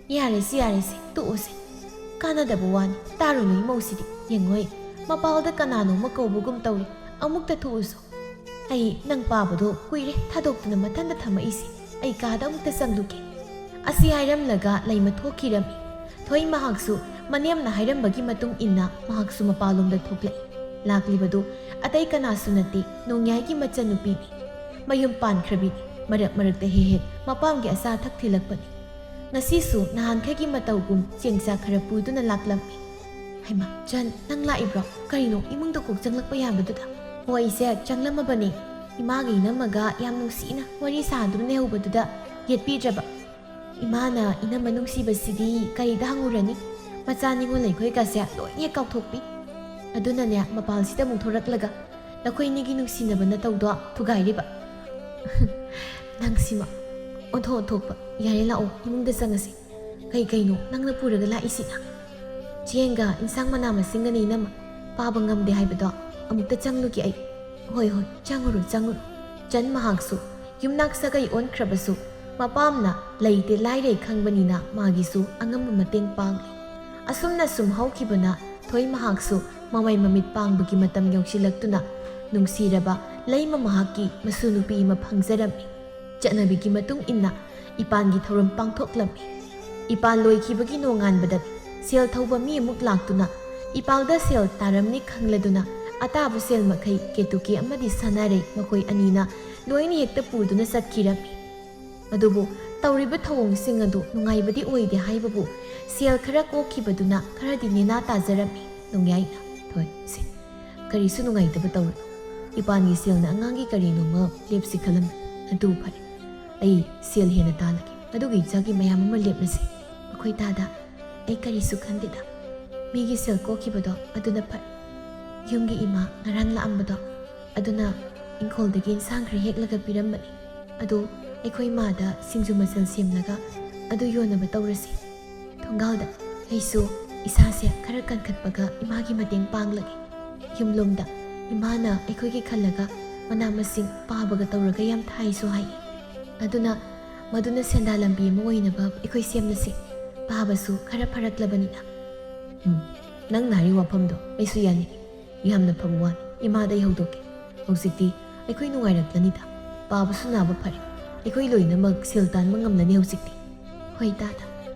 ꯌꯥꯔꯦꯁꯦ, ꯌꯥꯔꯦꯁꯦ, ꯇꯣꯛꯑꯣꯁꯦ꯫ ꯀꯥꯟꯅꯗꯕ ꯋꯥꯅꯤ, ꯇꯥꯔꯨꯅꯨ ꯏꯃꯧꯁꯤꯗꯤ꯫ ꯌꯦꯡꯉꯣꯏ, ꯃꯄꯥꯜꯗ ꯀꯅꯥꯅꯣꯝꯃ ꯀꯧꯕꯒꯨꯝ ꯇꯧꯔꯤ꯫ ꯑꯃꯨꯛꯇ ꯊꯣꯛꯎꯁꯣ꯫ ꯑꯩ ꯅꯪ ꯄꯥꯕꯗꯣ ꯀꯨꯏꯔꯦ, ꯊꯥꯗꯣꯛꯇꯨꯅ ꯃꯊꯟꯇ ꯊꯝꯃꯛꯏꯁꯦ꯫ ꯑꯩ ꯀꯥꯗ ꯑꯃꯨꯛꯇ ꯆꯪꯂꯨꯒꯦ꯫ ꯑꯁꯤ ꯍꯥꯏꯔꯝꯂꯒ ꯂꯩꯃ ꯊꯣꯛꯈꯤꯔꯝꯃꯤ꯫ ꯊꯣꯏ ꯃꯍꯥꯛꯁꯨ ꯃꯅꯦꯝꯅ ꯍꯥꯏꯔꯝꯕꯒꯤ ꯃꯇꯨꯡ ꯏꯟꯅ ꯃꯍꯥꯛꯁꯨ ꯃꯄꯥꯟꯂꯣꯝꯗ ꯊꯣꯛꯂꯛꯏ꯫ ꯂꯥꯛꯂꯤꯕꯗꯨ ꯑꯇꯩ ꯀꯅꯥꯁꯨ ꯅꯠꯇꯦ, ꯅꯣꯡꯌꯥꯏꯒꯤ ꯃꯆꯟꯅꯨꯄꯤꯅꯤ꯫ ꯃꯌꯨꯝ ꯄꯥꯟꯈ꯭ꯔꯕꯤꯅꯤ꯫ ꯃꯔꯛ ꯃꯔꯛꯇ ꯍꯦꯛ ꯍꯦꯛ ꯃꯄꯥꯝꯒꯤ ꯑꯆꯥ ꯑꯊꯛ ꯊꯤꯜꯂꯛꯄꯅꯤ꯫ ꯉꯁꯤꯁꯨ ꯅꯍꯥꯟꯈꯩꯒꯤ ꯃꯇꯧꯒꯨꯝ ꯆꯦꯡ ꯆꯥꯛ ꯈꯔ ꯄꯨꯗꯨꯅ ꯂꯥꯛꯂꯝꯃꯤ꯫ ꯍꯩꯃꯥ, ꯆꯟ, ꯅꯪ ꯂꯥꯛꯏꯕ꯭ꯔꯣ? ꯀꯔꯤꯅꯣ ꯏꯃꯨꯡꯗ ꯀꯣꯛ ꯆꯪꯂꯛꯄ ꯌꯥꯕꯗꯨꯗ? ꯍꯣ, ꯑꯩꯁꯦ ꯆꯪꯂꯝꯃꯕꯅꯤ꯫ ꯏꯃꯥꯒ ꯏꯅꯝꯃꯒ ꯌꯥꯝ ꯅꯨꯡꯁꯤꯅ ꯋꯥꯔꯤ ꯁꯥꯗꯨꯅ ꯂꯩꯍꯧꯕꯗꯨꯗ ꯌꯦꯠꯄꯤꯗ꯭ꯔꯕ꯫ ꯏꯃꯥꯅ ꯏꯅꯝꯃ ꯅꯨꯡꯁꯤꯕꯁꯤꯗꯤ ꯀꯔꯤꯗ ꯍꯪꯉꯨꯔꯅꯤ? ꯃꯆꯥ ꯅꯤꯉꯣꯜ ꯂꯩꯈꯣꯏꯒꯁꯦ ꯂꯣꯏꯅ ꯍꯦꯛ ꯀꯥꯎꯊꯣꯛꯄꯤ꯫ ꯑꯗꯨꯅꯅꯦ, ꯃꯄꯥꯜꯁꯤꯗ ꯑꯃꯨꯛ ꯊꯣꯔꯛꯂꯒ ꯅꯈꯣꯏꯅꯤꯒꯤ ꯅꯨꯡꯁꯤꯅꯕ ꯅꯇꯧꯗꯣ ꯊꯨꯒꯥꯏꯔꯤꯕ꯫ ꯅꯪꯁꯤꯃ ꯑꯣꯟꯊꯣꯛ ꯑꯣꯟꯊꯣꯛꯄ꯫ ꯌꯥꯔꯦ, ꯂꯥꯛꯑꯣ, ꯏꯃꯨꯡꯗ ꯆꯪꯉꯁꯤ꯫ ꯀꯩ ꯀꯩꯅꯣ ꯅꯪꯅ ꯄꯨꯔꯒ ꯂꯥꯛꯏꯁꯤꯅ? ꯆꯦꯡꯒ ꯏꯟꯁꯥꯡ ꯃꯅꯥ ꯃꯁꯤꯡꯒꯅꯤ ꯏꯅꯝꯃ, ꯄꯥꯕ ꯉꯝꯗꯦ ꯍꯥꯏꯕꯗꯣ꯫ ꯑꯃꯨꯛꯇ ꯆꯪꯂꯨꯒꯦ ꯑꯩ꯫ ꯍꯣꯏ, ꯍꯣꯏ, ꯆꯪꯉꯨꯔꯣ, ꯆꯪꯉꯨꯔꯣ꯫ ꯆꯟ ꯃꯍꯥꯛꯁꯨ ꯌꯨꯝꯅꯥꯛ ꯁꯥꯒꯩ ꯑꯣꯟꯈ꯭ꯔꯕꯁꯨ ꯃꯄꯥꯝꯅ ꯂꯩꯇꯦ ꯂꯥꯏꯔꯩ ꯈꯪꯕꯅꯤꯅ ꯃꯥꯒꯤꯁꯨ ꯑꯉꯝꯕ ꯃꯇꯦꯡ ꯄꯥꯡꯂꯤ꯫ ꯑꯁꯨꯝꯅ ꯁꯨꯝ ꯍꯧꯈꯤꯕꯅ ꯊꯣꯏ ꯃꯍꯥꯛꯁꯨ ꯃꯃꯩ ꯃꯃꯤꯠ ꯄꯥꯡꯕꯒꯤ ꯃꯇꯝ ꯌꯧꯁꯤꯜꯂꯛꯇꯨꯅ ꯅꯨꯡꯁꯤꯔꯕ ꯂꯩꯃ ꯃꯍꯥꯛꯀꯤ ꯃꯁꯨ ꯅꯨꯄꯤ ꯑꯃ ꯐꯪꯖꯔꯝꯃꯤ꯫ ꯆꯠꯅꯕꯤꯒꯤ ꯃꯇꯨꯡ ꯏꯟꯅ ꯏꯄꯥꯟꯒꯤ ꯊꯧꯔꯝ ꯄꯥꯡꯊꯣꯛꯂꯝꯃꯤ꯫ ꯏꯄꯥꯜ ꯂꯣꯏꯈꯤꯕꯒꯤ ꯅꯣꯡꯉꯥꯟꯕꯗ ꯁꯦꯜ ꯊꯧꯕ ꯃꯤ ꯑꯃꯨꯛ ꯂꯥꯛꯇꯨꯅ ꯏꯄꯥꯜꯗ ꯁꯦꯜ ꯇꯥꯔꯝꯅꯤ ꯈꯪꯂꯗꯨꯅ ꯑꯇꯥꯕ ꯁꯦꯜ ꯃꯈꯩ ꯀꯦꯇꯨꯀꯤ ꯑꯃꯗꯤ ꯁꯥꯟꯅꯔꯩ ꯃꯈꯣꯏ ꯑꯅꯤꯅ ꯂꯣꯏꯅ ꯍꯦꯛꯇ ꯄꯨꯗꯨꯅ ꯆꯠꯈꯤꯔꯝꯃꯤ꯫ ꯑꯗꯨꯕꯨ ꯇꯧꯔꯤꯕ ꯊꯧꯑꯣꯡꯁꯤꯡ ꯑꯗꯨ ꯅꯨꯡꯉꯥꯏꯕꯗꯤ ꯑꯣꯏꯗꯦ ꯍꯥꯏꯕꯕꯨ ꯁꯦꯜ ꯈꯔ ꯀꯣꯛꯈꯤꯕꯗꯨꯅ ꯈꯔꯗꯤ ꯅꯦꯅꯥ ꯇꯥꯖꯔꯝꯃꯤ꯫ ꯅꯣꯡꯌꯥꯏꯅ, ꯊꯣꯏ, ꯁꯦ, ꯀꯔꯤꯁꯨ ꯅꯨꯡꯉꯥꯏꯇꯕ ꯇꯧꯔꯨꯅꯨ꯫ ꯏꯄꯥꯟꯒꯤ ꯁꯦꯜꯅ ꯑꯉꯥꯡꯒꯤ ꯀꯔꯤꯅꯣꯃ ꯂꯦꯞꯁꯤ ꯈꯜꯂꯝꯃꯤ꯫ ꯑꯗꯨ ꯐꯔꯦ, ꯑꯩ ꯁꯦꯜ ꯍꯦꯟꯅ ꯇꯥꯜꯂꯒꯦ꯫ ꯑꯗꯨꯒ ꯏꯆꯥꯒꯤ ꯃꯌꯥꯝ ꯑꯃ ꯂꯦꯞꯂꯁꯤ꯫ ꯑꯩꯈꯣꯏ ꯇꯥꯗ, ꯑꯩ ꯀꯔꯤꯁꯨ ꯈꯟꯗꯦꯗ꯫ ꯃꯤꯒꯤ ꯁꯦꯜ ꯀꯣꯛꯈꯤꯕꯗꯣ ꯑꯗꯨꯅ ꯐꯔꯦ꯫ ꯌꯨꯝꯒꯤ ꯏꯃꯥ ꯉꯔꯥꯡ ꯂꯥꯛꯑꯝꯕꯗꯣ ꯑꯗꯨꯅ ꯏꯪꯈꯣꯜꯗꯒꯤ ꯏꯟꯁꯥꯡ ꯈꯔ ꯍꯦꯛꯂꯒ ꯄꯤꯔꯝꯕꯅꯤ꯫ ꯑꯗꯨ ꯑꯩꯈꯣꯏ ꯏꯃꯥꯗ ꯁꯤꯡꯖꯨ ꯃꯆꯜ ꯁꯦꯝꯂꯒ ꯑꯗꯨ ꯌꯣꯟꯅꯕ ꯇꯧꯔꯁꯤ꯫ ꯊꯣꯡꯒꯥꯜꯗ ꯑꯩꯁꯨ ꯏꯁꯥꯁꯦ ꯈꯔ ꯀꯟꯈꯠꯄꯒ ꯏꯃꯥꯒꯤ ꯃꯇꯦꯡ ꯄꯥꯡꯂꯒꯦ꯫ ꯌꯨꯝꯂꯣꯝꯗ ꯏꯃꯥꯅ ꯑꯩꯈꯣꯏꯒꯤ ꯈꯜꯂꯒ ꯃꯅꯥ ꯃꯁꯤꯡ ꯄꯥꯕꯒ ꯇꯧꯔꯒ ꯌꯥꯝ ꯊꯥꯏꯁꯨ ꯍꯥꯏ꯫ ꯑꯗꯨꯅ ꯃꯗꯨꯅ ꯁꯦꯟꯗꯥ ꯂꯝꯕꯤ ꯑꯃ ꯑꯣꯏꯅꯕ ꯑꯩꯈꯣꯏ ꯁꯦꯝꯂꯁꯤ꯫ ꯄꯥꯕꯁꯨ ꯈꯔ ꯐꯔꯛꯂꯕꯅꯤꯅ꯫ ꯎꯝ, ꯅꯪꯅ ꯍꯥꯏꯔꯤ ꯋꯥꯐꯝꯗꯣ ꯑꯩꯁꯨ ꯌꯥꯅꯤꯡꯏ꯫ ꯌꯥꯝꯅ ꯐꯕ ꯋꯥꯅꯤ꯫ ꯏꯃꯥꯗ ꯑꯩ ꯍꯧꯗꯣꯛꯀꯦ꯫ ꯍꯧꯖꯤꯛꯇꯤ ꯑꯩꯈꯣꯏ ꯅꯨꯡꯉꯥꯏꯔꯛꯂꯅꯤꯗ꯫ ꯄꯥꯕꯁꯨ ꯅꯥꯕ ꯐꯔꯦ꯫ ꯑꯩꯈꯣꯏ ꯂꯣꯏꯅꯃꯛ ꯁꯦꯜ ꯇꯥꯟꯕ ꯉꯝꯂꯅꯤ ꯍꯧꯖꯤꯛꯇꯤ꯫ ꯍꯣꯏ ꯇꯥꯗ,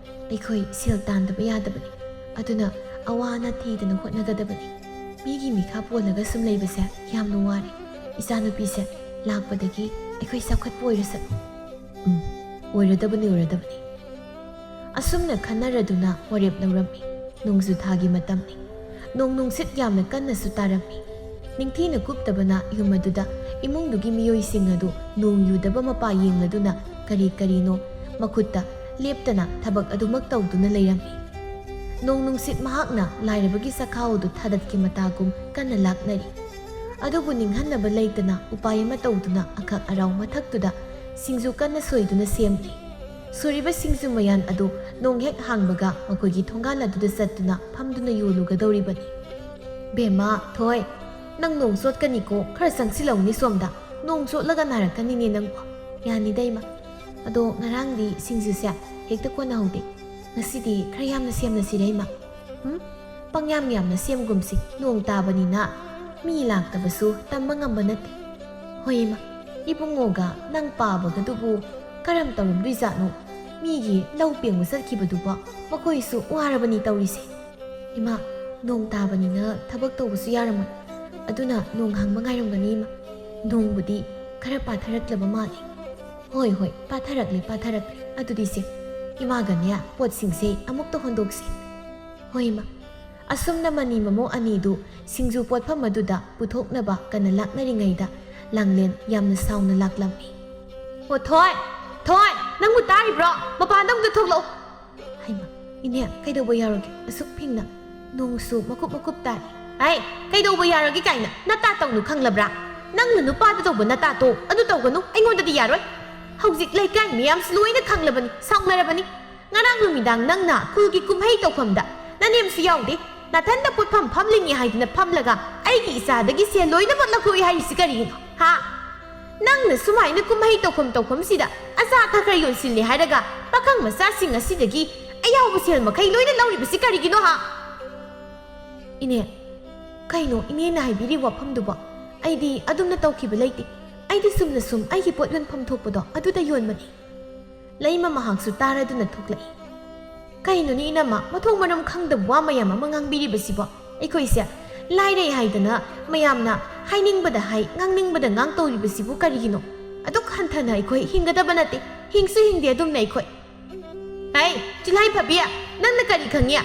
ꯑꯩꯈꯣꯏ ꯁꯦꯜ ꯇꯥꯟꯗꯕ ꯌꯥꯗꯕꯅꯤ꯫ ꯑꯗꯨꯅ ꯑꯋꯥ ꯑꯅꯥ ꯊꯤꯗꯅ ꯍꯣꯠꯅꯒꯗꯕꯅꯤ꯫ ꯃꯤꯒꯤ ꯃꯤꯈꯥ ꯄꯣꯜꯂꯒ ꯁꯨꯝ ꯂꯩꯕꯁꯦ ꯌꯥꯝꯅ ꯋꯥꯔꯦ꯫ ꯏꯆꯥꯅꯨꯄꯤꯁꯦ ꯂꯥꯛꯄꯗꯒꯤ ꯑꯩꯈꯣꯏ ꯆꯥꯎꯈꯠꯄ ꯑꯣꯏꯔꯁꯅꯨ꯫ ꯎꯝ, ꯑꯣꯏꯔꯗꯕꯅꯤ, ꯑꯣꯏꯔꯗꯕꯅꯤ꯫ ꯑꯁꯨꯝꯅ ꯈꯟꯅꯔꯗꯨꯅ ꯋꯥꯔꯦꯞ ꯂꯧꯔꯝꯃꯤ꯫ ꯅꯣꯡꯖꯨ ꯊꯥꯒꯤ ꯃꯇꯝꯅꯤ꯫ ꯅꯣꯡ ꯅꯨꯡꯁꯤꯠ ꯌꯥꯝꯅ ꯀꯟꯅꯁꯨ ꯇꯥꯔꯝꯃꯤ꯫ ꯅꯤꯡꯊꯤꯅ ꯀꯨꯞꯇꯕꯅ ꯌꯨꯝ ꯑꯗꯨꯗ ꯏꯃꯨꯡꯗꯨꯒꯤ ꯃꯤꯑꯣꯏꯁꯤꯡ ꯑꯗꯨ ꯅꯣꯡ ꯌꯨꯗꯕ ꯃꯄꯥ ꯌꯦꯡꯂꯗꯨꯅ ꯀꯔꯤ ꯀꯔꯤꯅꯣ ꯃꯈꯨꯠꯇ ꯂꯦꯞꯇꯅ ꯊꯕꯛ ꯑꯗꯨꯃꯛ ꯇꯧꯗꯨꯅ ꯂꯩꯔꯝꯃꯤ꯫ ꯅꯣꯡ ꯅꯨꯡꯁꯤꯠ ꯃꯍꯥꯛꯅ ꯂꯥꯏꯔꯕꯒꯤ ꯆꯈꯥꯎ ꯑꯗꯨ ꯊꯥꯗꯠꯀꯦ ꯃꯇꯥꯒꯨꯝ ꯀꯟꯅ ꯂꯥꯛꯅꯔꯤ꯫ ꯑꯗꯨꯕꯨ ꯅꯤꯡꯍꯟꯅꯕ ꯂꯩꯇꯅ ꯎꯄꯥꯏ ꯑꯃ ꯇꯧꯗꯨꯅ ꯑꯈꯛ ꯑꯔꯥꯎ ꯃꯊꯛꯇꯨꯗ ꯁꯤꯡꯖꯨ ꯀꯟꯅ ꯁꯣꯏꯗꯨꯅ ꯁꯦꯝꯂꯤ꯫ ꯁꯨꯔꯤꯕ ꯁꯤꯡꯖꯨ ꯃꯌꯥꯟ ꯑꯗꯨ ꯅꯣꯡ ꯍꯦꯛ ꯍꯥꯡꯕꯒ ꯃꯈꯣꯏꯒꯤ ꯊꯣꯡꯒꯥꯜ ꯑꯗꯨꯗ ꯆꯠꯇꯨꯅ ꯐꯝꯗꯨꯅ ꯌꯣꯜꯂꯨꯒꯗꯧꯔꯤꯕꯅꯤ꯫ "ꯕꯦꯝꯃ, ꯊꯣꯏ, ꯅꯪ ꯅꯣꯡ ꯆꯣꯠꯀꯅꯤꯀꯣ, ꯈꯔ ꯆꯪꯁꯤꯜꯂꯧꯅꯦ ꯁꯣꯝꯗ꯫ ꯅꯣꯡ ꯆꯣꯠꯂꯒ ꯅꯥꯔꯛꯀꯅꯤꯅꯦ ꯅꯪꯕꯨ꯫ ꯌꯥꯅꯤꯗ, ꯏꯃꯥ꯫ ꯑꯗꯣ ꯉꯔꯥꯡꯗꯤ ꯁꯤꯡꯖꯨꯁꯦ ꯍꯦꯛꯇ ꯀꯣꯟꯅꯍꯧꯗꯦ꯫ ꯉꯁꯤꯗꯤ ꯈꯔ ꯌꯥꯝꯅ ꯁꯦꯝꯅꯁꯤꯔ, ꯏꯃꯥ? ꯎꯝ? ꯄꯪꯌꯥꯝ ꯌꯥꯝꯅ ꯁꯦꯝꯒꯨꯝꯁꯤ, ꯅꯣꯡ ꯇꯥꯕꯅꯤꯅ ꯃꯤ ꯂꯥꯛꯇꯕꯁꯨ ꯇꯝꯕ ꯉꯝꯕ ꯅꯠꯇꯦ꯫ ꯍꯣꯏ, ꯏꯃꯥ, ꯏꯕꯨꯡꯉꯣꯒ ꯅꯪ ꯄꯥꯕꯒꯗꯨꯕꯨ ꯀꯔꯝ ꯇꯧꯔꯝꯗꯣꯏꯖꯥꯠꯅꯣ? ꯃꯤꯒꯤ ꯂꯧ ꯄꯦꯡꯕ ꯆꯠꯈꯤꯕꯗꯨꯕꯣ ꯃꯈꯣꯏꯁꯨ ꯋꯥꯔꯕꯅꯤ ꯇꯧꯔꯤꯁꯦ꯫ ꯏꯃꯥ, ꯅꯣꯡ ꯇꯥꯕꯅꯤꯅ ꯊꯕꯛ ꯇꯧꯕꯁꯨ ꯌꯥꯔꯝꯃꯣꯏ꯫ ꯑꯗꯨꯅ ꯅꯣꯡ ꯍꯥꯡꯕ ꯉꯥꯏꯔꯝꯒꯅꯤ, ꯏꯃꯥ꯫ ꯅꯣꯡꯕꯨꯗꯤ ꯈꯔ ꯄꯥꯊꯔꯛꯂꯕ ꯃꯥꯜꯂꯦ꯫ ꯍꯣꯏ, ꯍꯣꯏ, ꯄꯥꯊꯔꯛꯂꯦ, ꯄꯥꯊꯔꯛꯂꯦ꯫ ꯑꯗꯨꯗꯤ ꯁꯦ, ꯏꯃꯥꯒꯅꯦ ꯄꯣꯠꯁꯤꯡꯁꯦ ꯑꯃꯨꯛꯇ ꯍꯣꯟꯗꯣꯛꯁꯤ꯫ ꯍꯣꯏ, ꯏꯃꯥ꯫ ꯑꯁꯨꯝꯅ ꯃꯅꯤ ꯃꯃꯧ ꯑꯅꯤꯗꯨ ꯁꯤꯡꯖꯨ ꯄꯣꯠꯐꯝ ꯑꯗꯨꯗ ꯄꯨꯊꯣꯛꯅꯕ ꯀꯟꯅ ꯂꯥꯛꯅꯔꯤꯉꯩꯗ ꯂꯥꯡꯂꯦꯟ ꯌꯥꯝꯅ ꯁꯥꯎꯅ ꯂꯥꯛꯂꯝꯃꯤ꯫ "ꯑꯣ ꯊꯣꯏ, ꯊꯣꯏ, ꯅꯪꯕꯨ ꯇꯥꯔꯤꯕ꯭ꯔꯣ? ꯃꯄꯥꯟꯗ ꯑꯃꯨꯛꯇ ꯊꯣꯛꯂꯛꯑꯣ!" ꯍꯩꯃꯥ, ꯏꯅꯦ, ꯀꯩꯗꯧꯕ ꯌꯥꯎꯔꯒꯦ? ꯑꯁꯨꯛ ꯐꯤꯡꯅ ꯅꯣꯡꯁꯨ ꯃꯀꯨꯞ ꯃꯀꯨꯞ ꯇꯥꯏ꯫ "ꯍꯩ, ꯀꯩꯗꯧꯕ ꯌꯥꯎꯔꯒꯦ ꯀꯥꯏꯅ ꯅꯇꯥ ꯇꯧꯅꯨ ꯈꯪꯂꯕ꯭ꯔꯥ? ꯅꯪꯅ ꯅꯨꯄꯥꯗ ꯇꯧꯕ ꯅꯇꯥ ꯇꯣ ꯑꯗꯨ ꯇꯧꯒꯅꯨ, ꯑꯩꯉꯣꯟꯗꯗꯤ ꯌꯥꯔꯣꯏ꯫ ꯍꯧꯖꯤꯛ ꯂꯩꯀꯥꯏ ꯃꯤꯌꯥꯝꯁꯨ ꯂꯣꯏꯅ ꯈꯪꯂꯕꯅꯤ, ꯁꯥꯎꯅꯔꯕꯅꯤ꯫ ꯉꯔꯥꯡ ꯅꯨꯃꯤꯗꯥꯡ ꯅꯪꯅ ꯈꯨꯜꯒꯤ ꯀꯨꯝꯍꯩ ꯇꯧꯐꯝꯗ ꯅꯅꯦꯝꯁꯨ ꯌꯥꯎꯗꯦ, ꯅꯥꯊꯟꯗ ꯄꯣꯠꯐꯝ ꯐꯝꯂꯤꯅꯤ ꯍꯥꯏꯗꯨꯅ ꯐꯝꯂꯒ ꯑꯩꯒꯤ ꯏꯆꯥꯗꯒꯤ ꯁꯦꯜ ꯂꯣꯏꯅꯃꯛ ꯂꯧꯊꯣꯛꯏ ꯍꯥꯏꯔꯤꯁꯤ ꯀꯔꯤꯒꯤꯅꯣ? ꯍꯥ? ꯅꯪꯅ ꯁꯨꯃꯥꯏꯅ ꯀꯨꯝꯍꯩ ꯇꯧꯐꯝ ꯇꯧꯐꯝꯁꯤꯗ ꯑꯆꯥ ꯈꯔ ꯈꯔ ꯌꯣꯟꯁꯤꯜꯂꯦ ꯍꯥꯏꯔꯒ ꯄꯥꯈꯪ ꯃꯆꯥꯁꯤꯡ ꯑꯁꯤꯗꯒꯤ ꯑꯌꯥꯎꯕ ꯁꯦꯜ ꯃꯈꯩ ꯂꯣꯏꯅ ꯂꯧꯔꯤꯕꯁꯤ ꯀꯔꯤꯒꯤꯅꯣ ꯍꯥ?" "ꯏꯅꯦ, ꯀꯩꯅꯣ ꯏꯅꯦꯅ ꯍꯥꯏꯕꯤꯔꯤꯕ ꯋꯥꯐꯝꯗꯨꯕꯣ? ꯑꯩꯗꯤ ꯑꯗꯨꯝꯅ ꯇꯧꯈꯤꯕ ꯂꯩꯇꯦ꯫ ꯑꯩꯗꯤ ꯆꯨꯝꯅ ꯁꯨꯝ ꯑꯩꯒꯤ ꯄꯣꯠ ꯌꯣꯟꯐꯝ ꯊꯣꯛꯄꯗꯣ ꯑꯗꯨꯗ ꯌꯣꯟꯕꯅꯤ꯫" ꯂꯩꯃ ꯃꯍꯥꯛꯁꯨ ꯇꯥꯔꯗꯨꯅ ꯊꯣꯛꯂꯛꯏ꯫ "ꯀꯩꯅꯣꯅꯦ ꯏꯅꯝꯃ, ꯃꯊꯣꯡ ꯃꯔꯝ ꯈꯪꯗꯕ ꯋꯥ ꯃꯌꯥꯝ ꯑꯃ ꯉꯥꯡꯕꯤꯔꯤꯕꯁꯤꯕꯣ? ꯑꯩꯈꯣꯏꯁꯦ ꯂꯥꯏꯔꯩ ꯍꯥꯏꯗꯅ ꯃꯌꯥꯝꯅ ꯍꯥꯏꯅꯤꯡꯕꯗ ꯍꯥꯏ, ꯉꯥꯡꯅꯤꯡꯕꯗ ꯉꯥꯡ ꯇꯧꯔꯤꯕꯁꯤꯕꯨ ꯀꯔꯤꯒꯤꯅꯣ? ꯑꯗꯨꯛ ꯍꯟꯊꯅ ꯑꯩꯈꯣꯏ ꯍꯤꯡꯒꯗꯕ ꯅꯠꯇꯦ, ꯍꯤꯡꯁꯨ ꯍꯤꯡꯗꯦ ꯑꯗꯨꯝꯅ ꯑꯩꯈꯣꯏ꯫" "ꯍꯩ, ꯆꯤꯜꯍꯥꯏ ꯐꯕꯤ, ꯅꯪꯅ ꯀꯔꯤ ꯈꯪꯉꯤ?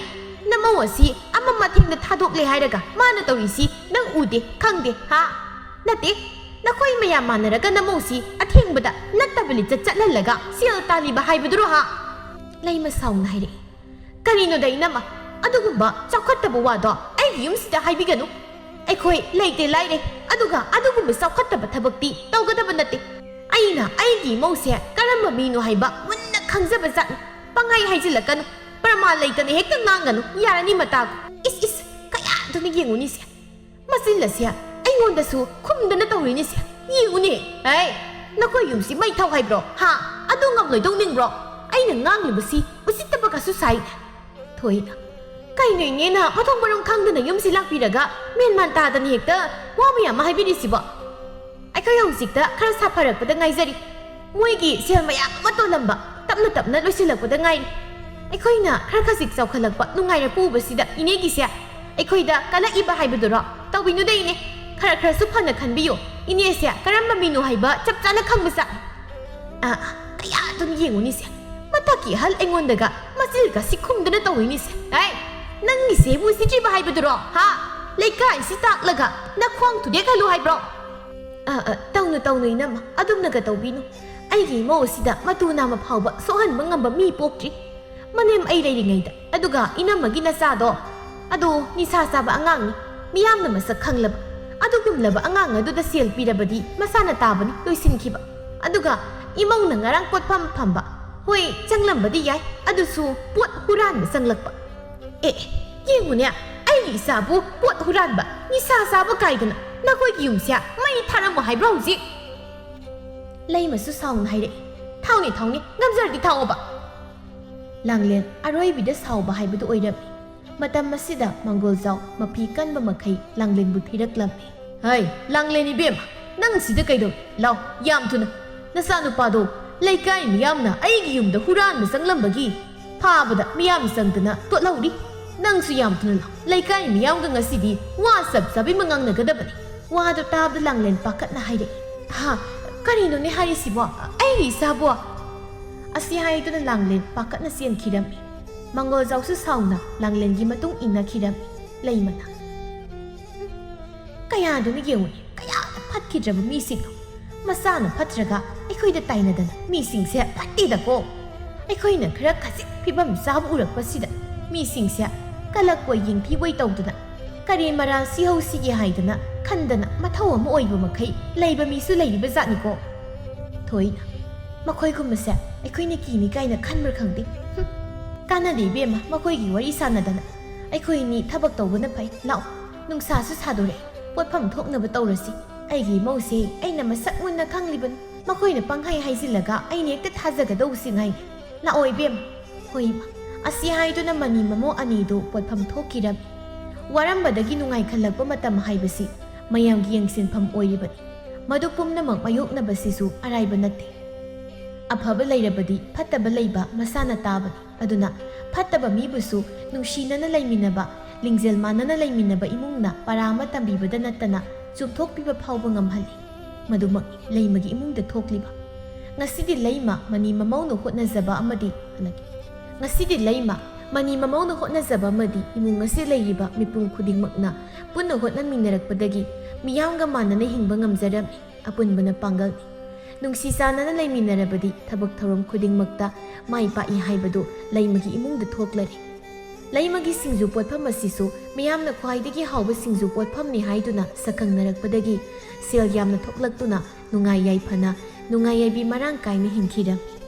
ꯅꯃꯧ ꯑꯁꯤ ꯑꯃꯝ ꯑꯊꯦꯡꯗ ꯊꯥꯗꯣꯛꯂꯦ ꯍꯥꯏꯔꯒ ꯃꯥꯅ ꯇꯧꯔꯤꯁꯤ ꯅꯪ ꯎꯗꯦ, ꯈꯪꯗꯦ, ꯍꯥ? ꯅꯠꯇꯦ, ꯅꯈꯣꯏ ꯃꯌꯥꯝ ꯃꯥꯟꯅꯔꯒ ꯅꯃꯧꯁꯤ ꯑꯊꯦꯡꯕꯗ ꯅꯠꯇꯕ ꯂꯤꯆꯠ ꯆꯠꯍꯜꯂꯒ ꯁꯦꯜ ꯇꯥꯜꯂꯤꯕ ꯍꯥꯏꯕꯗꯨꯔꯣ, ꯍꯥ?" ꯂꯩꯃ ꯁꯥꯎꯅ ꯍꯥꯏꯔꯛꯏ꯫ "ꯀꯔꯤꯅꯣꯗ ꯏꯅꯝꯃ, ꯑꯗꯨꯒꯨꯝꯕ ꯆꯥꯎꯈꯠꯇꯕ ꯋꯥꯗꯣ ꯑꯩꯒꯤ ꯌꯨꯝꯁꯤꯗ ꯍꯥꯏꯕꯤꯒꯅꯨ꯫ ꯑꯩꯈꯣꯏ ꯂꯩꯇꯦ ꯂꯥꯏꯔꯦ, ꯑꯗꯨꯒ ꯑꯗꯨꯒꯨꯝꯕ ꯆꯥꯎꯈꯠꯇꯕ ꯊꯕꯛꯇꯤ ꯇꯧꯒꯗꯕ ꯅꯠꯇꯦ꯫ ꯑꯩꯅ ꯑꯩꯒꯤ ꯏꯃꯧꯁꯦ ꯀꯔꯝꯕ ꯃꯤꯅꯣ ꯍꯥꯏꯕ ꯃꯨꯟꯅ ꯈꯪꯖꯕ ꯖꯥꯠꯅꯤ꯫ ꯄꯪꯍꯥꯏ ꯍꯥꯏꯖꯤꯜꯂꯛꯀꯅꯨ, ꯄ꯭ꯔꯃꯥꯟ ꯂꯩꯇꯅ ꯍꯦꯛꯇ ꯉꯥꯡꯒꯅꯨ, ꯌꯥꯔꯅꯤ ꯃꯇꯥꯒꯨ꯫ ꯏꯁ ꯏꯁ, ꯀꯌꯥꯗꯨꯅ ꯌꯦꯡꯉꯨꯅꯤꯁꯦ, ꯃꯆꯤꯜ ꯑꯁꯦ ꯑꯩꯉꯣꯟꯗꯁꯨ ꯈꯨꯝꯗꯅ ꯇꯧꯔꯤꯅꯤꯁꯦ, ꯌꯦꯡꯉꯨꯅꯦ꯫ ꯍꯩ, ꯅꯈꯣꯏ ꯌꯨꯝꯁꯤ ꯃꯩ ꯊꯥꯎ ꯍꯥꯏꯕ꯭ꯔꯣ? ꯍꯥ? ꯑꯗꯨ ꯉꯝꯂꯣꯏꯗꯧ ꯅꯤꯡꯕ꯭ꯔꯣ? ꯑꯩꯅ ꯉꯥꯡꯂꯤꯕꯁꯤ ꯎꯁꯤꯠꯇꯕꯒꯁꯨ ꯁꯥꯏ꯫ ꯊꯣꯏꯅ, ꯀꯩꯅꯣ ꯏꯅꯦꯅ ꯃꯊꯣꯡ ꯃꯔꯝ ꯈꯪꯗꯅ ꯌꯨꯝꯁꯤ ꯂꯥꯛꯄꯤꯔꯒ ꯃꯦꯟ ꯃꯥꯟ ꯇꯥꯗꯅ ꯍꯦꯛꯇ ꯋꯥ ꯃꯌꯥꯝ ꯑꯃ ꯍꯥꯏꯕꯤꯔꯤꯁꯤꯕꯣ? ꯑꯩꯈꯣꯏ ꯍꯧꯖꯤꯛꯇ ꯈꯔ ꯁꯥꯐꯔꯛꯄꯗ ꯉꯥꯏꯖꯔꯤ꯫ ꯃꯣꯏꯒꯤ ꯁꯦꯜ ꯃꯌꯥꯝ ꯑꯃ ꯇꯣꯜꯂꯝꯕ ꯇꯞꯅ ꯇꯞꯅ ꯂꯣꯏꯁꯤꯜꯂꯛꯄꯗ ꯉꯥꯏꯔꯤ꯫ ꯑꯩꯈꯣꯏꯅ ꯈꯔ ꯈꯖꯤꯛ ꯆꯥꯎꯈꯠꯂꯛꯄ ꯅꯨꯡꯉꯥꯏꯔꯛꯄ ꯎꯕꯁꯤꯗ ꯏꯅꯦꯒꯤꯁꯦ ꯑꯩꯈꯣꯏꯗ ꯀꯜꯂꯛꯏꯕ ꯍꯥꯏꯕꯗꯨꯔꯣ? ꯇꯧꯕꯤꯅꯨꯗ ꯏꯅꯦ, ꯈꯔ ꯈꯔꯁꯨ ꯐꯅ ꯈꯟꯕꯤꯌꯨ꯫ ꯏꯅꯦꯁꯦ ꯀꯔꯝꯕ ꯃꯤꯅꯣ ꯍꯥꯏꯕ ꯆꯞ ꯆꯥꯅ ꯈꯪꯕ ꯆꯥꯛ꯫ ꯑꯥ, ꯀꯌꯥ ꯑꯗꯨꯝ ꯌꯦꯡꯉꯨꯅꯤꯁꯦ꯫ ꯃꯊꯛꯀꯤ ꯑꯍꯜ ꯑꯩꯉꯣꯟꯗꯒ ꯃꯆꯤꯜꯒ ꯁꯤꯈꯨꯝꯗꯅ ꯇꯧꯔꯤꯅꯤꯁꯦ꯫ ꯑꯦ, ꯅꯪꯒꯤꯁꯦ ꯎꯁꯤꯠꯇ꯭ꯔꯤꯕ ꯍꯥꯏꯕꯗꯨꯔꯣ? ꯍꯥ? ꯂꯩꯀꯥꯏꯁꯤ ꯇꯥꯛꯂꯒ ꯅꯈꯣꯡ ꯊꯨꯗꯦꯛꯍꯜꯂꯨ ꯍꯥꯏꯕ꯭ꯔꯣ? ꯑ, ꯑ, ꯇꯧꯅꯨ, ꯇꯧꯅꯨ, ꯏꯅꯝꯃ, ꯑꯗꯨꯝꯅꯒ ꯇꯧꯕꯤꯅꯨ꯫ ꯑꯩꯒꯤ ꯏꯃꯧ ꯑꯁꯤꯗ ꯃꯇꯨ ꯅꯥꯝꯃ ꯐꯥꯎꯕ ꯁꯣꯛꯍꯟꯕ ꯉꯝꯕ ꯃꯤ ꯄꯣꯛꯇ꯭ꯔꯤ꯫ ꯃꯅꯦꯝ ꯑꯩ ꯂꯩꯔꯤꯉꯩꯗ, ꯑꯗꯨꯒ ꯏꯅꯝꯃꯒꯤ ꯅꯆꯥꯗꯣ, ꯑꯗꯣ ꯅꯤꯁꯥ ꯆꯥꯕ ꯑꯉꯥꯡꯅꯤ, ꯃꯤꯌꯥꯝꯅ ꯃꯁꯛ ꯈꯪꯂꯕ꯫ ꯑꯗꯨꯒꯨꯝꯂꯕ ꯑꯉꯥꯡ ꯑꯗꯨꯗ ꯁꯦꯜ ꯄꯤꯔꯕꯗꯤ ꯃꯁꯥꯅ ꯇꯥꯕꯅꯤ ꯂꯣꯏꯁꯤꯟꯈꯤꯕ꯫ ꯑꯗꯨꯒ ꯏꯃꯧꯅ ꯉꯔꯥꯡ ꯄꯣꯠꯐꯝ ꯐꯝꯕ, ꯍꯣꯏ, ꯆꯪꯂꯝꯕꯗꯤ ꯌꯥꯏ, ꯑꯗꯨꯁꯨ ꯄꯣꯠ ꯍꯨꯔꯥꯟꯕ ꯆꯪꯂꯛꯄ꯫ ꯑꯦ, ꯌꯦꯡꯉꯨꯅꯦ, ꯑꯩꯒꯤ ꯏꯆꯥꯕꯨ ꯄꯣꯠ ꯍꯨꯔꯥꯟꯕ, ꯅꯤꯁꯥ ꯆꯥꯕ ꯀꯥꯏꯗꯅ ꯅꯈꯣꯏꯒꯤ ꯌꯨꯝꯁꯦ ꯃꯩ ꯊꯥꯔꯝꯃꯣ ꯍꯥꯏꯕ꯭ꯔꯣ ꯍꯧꯖꯤꯛ? ꯂꯩꯃꯁꯨ ꯁꯥꯎꯅ ꯍꯥꯏꯔꯛꯏ, "ꯊꯥꯎꯅꯦ, ꯊꯥꯎꯅꯦ, ꯉꯝꯖꯔꯗꯤ ꯊꯥꯎꯑꯣꯕ!" ꯂꯥꯡꯂꯦꯟ ꯑꯔꯣꯏꯕꯤꯗ ꯁꯥꯎꯕ ꯍꯥꯏꯕꯗꯨ ꯑꯣꯏꯔꯝꯃꯤ꯫ ꯃꯇꯝ ꯑꯁꯤꯗ ꯃꯪꯒꯣꯜꯖꯥꯎ ꯃꯐꯤ ꯀꯟꯕ ꯃꯈꯩ ꯂꯥꯡꯂꯦꯟꯕꯨ ꯊꯤꯔꯛꯂꯝꯃꯤ꯫ "ꯍꯩ, ꯂꯥꯡꯂꯦꯟ ꯏꯕꯦꯝꯃ, ꯅꯪ ꯁꯤꯗ ꯀꯩꯗꯧꯔꯤ? ꯂꯥꯎ, ꯌꯥꯝ ꯊꯨꯅ! ꯅꯆꯥꯅꯨꯄꯥꯗꯣ ꯂꯩꯀꯥꯏ ꯃꯤꯌꯥꯝꯅ ꯑꯩꯒꯤ ꯌꯨꯝꯗ ꯍꯨꯔꯥꯟꯕ ꯆꯪꯂꯝꯕꯒꯤ ꯐꯥꯕꯗ ꯃꯤꯌꯥꯝ ꯆꯪꯗꯅ ꯇꯣꯠꯍꯧꯔꯤ꯫ ꯅꯪꯁꯨ ꯌꯥꯝ ꯊꯨꯅ ꯂꯥꯎ, ꯂꯩꯀꯥꯏ ꯃꯤꯌꯥꯝꯒ ꯉꯁꯤꯗꯤ ꯋꯥ ꯆꯞ ꯆꯥꯕꯤ ꯑꯃ ꯉꯥꯡꯅꯒꯗꯕꯅꯤ!" ꯋꯥꯗꯨ ꯇꯥꯕꯗ ꯂꯥꯡꯂꯦꯟ ꯄꯥꯈꯠꯅ ꯍꯥꯏꯔꯛꯏ, "ꯍꯥ? ꯀꯔꯤꯅꯣꯅꯦ ꯍꯥꯏꯔꯤꯁꯤꯕꯣ? ꯑꯩꯒꯤ ꯏꯆꯥꯕꯨ?" ꯑꯁꯤ ꯍꯥꯏꯗꯨꯅ ꯂꯥꯡꯂꯦꯟ ꯄꯥꯈꯠꯅ ꯆꯦꯟꯈꯤꯔꯝꯃꯤ꯫ ꯃꯪꯒꯣꯜꯖꯥꯎꯁꯨ ꯁꯥꯎꯅ ꯂꯥꯡꯂꯦꯟꯒꯤ ꯃꯇꯨꯡ ꯏꯟꯅꯈꯤꯔꯝꯃꯤ꯫ ꯂꯩꯃꯅ, "ꯀꯌꯥꯗꯨꯅ ꯌꯦꯡꯉꯨꯅꯦ, ꯀꯌꯥꯗ ꯐꯠꯈꯤꯗ꯭ꯔꯕ ꯃꯤꯁꯤꯡꯅꯣ! ꯃꯆꯥꯅ ꯐꯠꯇ꯭ꯔꯒ ꯑꯩꯈꯣꯏꯗ ꯇꯥꯏꯅꯗꯅ ꯃꯤꯁꯤꯡꯁꯦ ꯐꯠꯇꯦꯗꯀꯣ! ꯑꯩꯈꯣꯏꯅ ꯈꯔ ꯈꯖꯤꯛ ꯐꯤꯕꯝ ꯆꯥꯕ ꯎꯔꯛꯄꯁꯤꯗ ꯃꯤꯁꯤꯡꯁꯦ ꯀꯂꯛꯄꯣꯏ ꯌꯦꯡꯊꯤꯕꯣꯏ ꯇꯧꯗꯅ ꯀꯔꯤ ꯃꯔꯥ ꯁꯤꯍꯧꯁꯤꯒꯦ ꯍꯥꯏꯗꯅ ꯈꯟꯗꯅ ꯃꯊꯧ ꯑꯃ ꯑꯣꯏꯕ ꯃꯈꯩ ꯂꯩꯕ ꯃꯤꯁꯨ ꯂꯩꯔꯤꯕ ꯖꯥꯠꯅꯤꯀꯣ!" ꯊꯣꯏꯅ, "ꯃꯈꯣꯏꯒꯨꯝꯕꯁꯦ ꯑꯩꯈꯣꯏꯅ ꯀꯤꯅꯤ ꯀꯥꯏꯅ ꯈꯟꯕ꯭ꯔꯥ ꯈꯪꯗꯦ꯫ ꯍꯨꯝ, ꯀꯥꯟꯅꯗꯦ ꯏꯕꯦꯝꯃ, ꯃꯈꯣꯏꯒꯤ ꯋꯥꯔꯤ ꯁꯥꯟꯅꯗꯅ꯫ ꯑꯩꯈꯣꯏ ꯑꯅꯤ ꯊꯕꯛ ꯇꯧꯕꯅ ꯐꯩ꯫ ꯂꯥꯛꯑꯣ, ꯅꯨꯡꯁꯥꯁꯨ ꯁꯥꯗꯣꯔꯛꯑꯦ, ꯄꯣꯠꯐꯝ ꯊꯣꯛꯅꯕ ꯇꯧꯔꯁꯤ꯫ ꯑꯩꯒꯤ ꯏꯃꯧꯁꯦ ꯑꯩꯅ ꯃꯁꯛ ꯃꯨꯟꯅ ꯈꯪꯂꯤꯕꯅꯤ꯫ ꯃꯈꯣꯏꯅ ꯄꯪꯍꯥꯏ ꯍꯥꯏꯖꯤꯜꯂꯒ ꯑꯩꯅ ꯍꯦꯛꯇ ꯊꯥꯖꯒꯗꯧꯕꯁꯤ ꯉꯥꯏ꯫ ꯂꯥꯛꯑꯣ ꯏꯕꯦꯝ꯫ ꯍꯣꯏ ꯏꯃꯥ꯫ ꯑꯁꯤ ꯍꯥꯏꯗꯨꯅ ꯃꯅꯤ ꯃꯃꯧ ꯑꯅꯤꯗꯨ ꯄꯣꯠꯐꯝ ꯊꯣꯛꯈꯤꯔꯝꯃꯤ꯫ ꯋꯥꯔꯝꯕꯗꯒꯤ ꯅꯨꯡꯉꯥꯏꯈꯜꯂꯛꯄ ꯃꯇꯝ ꯍꯥꯏꯕꯁꯤ ꯃꯌꯥꯝꯒꯤ ꯌꯦꯡꯁꯤꯟꯐꯝ ꯑꯣꯏꯔꯤꯕꯅꯤ꯫ ꯃꯗꯨ ꯄꯨꯝꯅꯃꯛ ꯃꯥꯌꯣꯛꯅꯕꯁꯤꯁꯨ ꯑꯔꯥꯏꯕ ꯅꯠꯇꯦ꯫ ꯑꯐꯕ ꯂꯩꯔꯕꯗꯤ ꯐꯠꯇꯕ ꯂꯩꯕ ꯃꯁꯥꯅ ꯇꯥꯕꯅꯤ꯫ ꯑꯗꯨꯅ ꯐꯠꯇꯕ ꯃꯤꯕꯨꯁꯨ ꯅꯨꯡꯁꯤꯅꯅ ꯂꯩꯃꯤꯟꯅꯕ, ꯂꯤꯡꯖꯦꯜ ꯃꯥꯟꯅꯅ ꯂꯩꯃꯤꯟꯅꯕ ꯏꯃꯨꯡꯅ ꯄꯔꯥ ꯑꯃ ꯇꯝꯕꯤꯕꯗ ꯅꯠꯇꯅ ꯆꯨꯝꯊꯣꯛꯄꯤꯕ ꯐꯥꯎꯕ ꯉꯝꯍꯜꯂꯤ꯫ ꯃꯗꯨꯃꯛꯅꯤ ꯂꯩꯃꯒꯤ ꯏꯃꯨꯡꯗ ꯊꯣꯛꯂꯤꯕ꯫ ꯉꯁꯤꯗꯤ ꯂꯩꯃ ꯃꯅꯤ ꯃꯃꯧꯅ ꯍꯣꯠꯅꯖꯕ ꯑꯃꯗꯤ ꯍꯜꯂꯛꯏ꯫ ꯉꯁꯤꯗꯤ ꯂꯩꯃ ꯃꯅꯤ ꯃꯃꯧꯅ ꯍꯣꯠꯅꯖꯕ ꯑꯃꯗꯤ ꯏꯃꯨꯡ ꯑꯁꯤ ꯂꯩꯔꯤꯕ ꯃꯤꯄꯨꯝ ꯈꯨꯗꯤꯡꯃꯛꯅ ꯄꯨꯟꯅ ꯍꯣꯠꯅꯃꯤꯟꯅꯔꯛꯄꯗꯒꯤ ꯃꯤꯌꯥꯝꯒ ꯃꯥꯟꯅꯅ ꯍꯤꯡꯕ ꯉꯝꯖꯔꯝꯃꯤ꯫ ꯑꯄꯨꯟꯕꯅ ꯄꯥꯡꯒꯜꯅꯤ꯫ ꯅꯨꯡꯁꯤ ꯆꯥꯟꯅꯅ ꯂꯩꯃꯤꯟꯅꯔꯕꯗꯤ ꯊꯕꯛ ꯊꯧꯔꯝ ꯈꯨꯗꯤꯡꯃꯛꯇ ꯃꯥꯏ ꯄꯥꯛꯏ ꯍꯥꯏꯕꯗꯨ ꯂꯩꯃꯒꯤ ꯏꯃꯨꯡꯗ ꯊꯣꯛꯂꯔꯦ꯫ ꯂꯩꯃꯒꯤ ꯁꯤꯡꯖꯨ ꯄꯣꯠꯐꯝ ꯑꯁꯤꯁꯨ ꯃꯤꯌꯥꯝꯅ ꯈ꯭ꯋꯥꯏꯗꯒꯤ ꯍꯥꯎꯕ ꯁꯤꯡꯖꯨ ꯄꯣꯠꯐꯝꯅꯤ ꯍꯥꯏꯗꯨꯅ ꯁꯛꯈꯪꯅꯔꯛꯄꯗꯒꯤ ꯁꯦꯜ ꯌꯥꯝꯅ ꯊꯣꯛꯂꯛꯇꯨꯅ ꯅꯨꯡꯉꯥꯏ ꯌꯥꯏꯐꯅ, ꯅꯨꯡꯉꯥꯏ ꯌꯥꯏꯕꯤ ꯃꯔꯥꯡ ꯀꯥꯏꯅ ꯍꯤꯡꯈꯤꯔꯝꯃꯤ꯫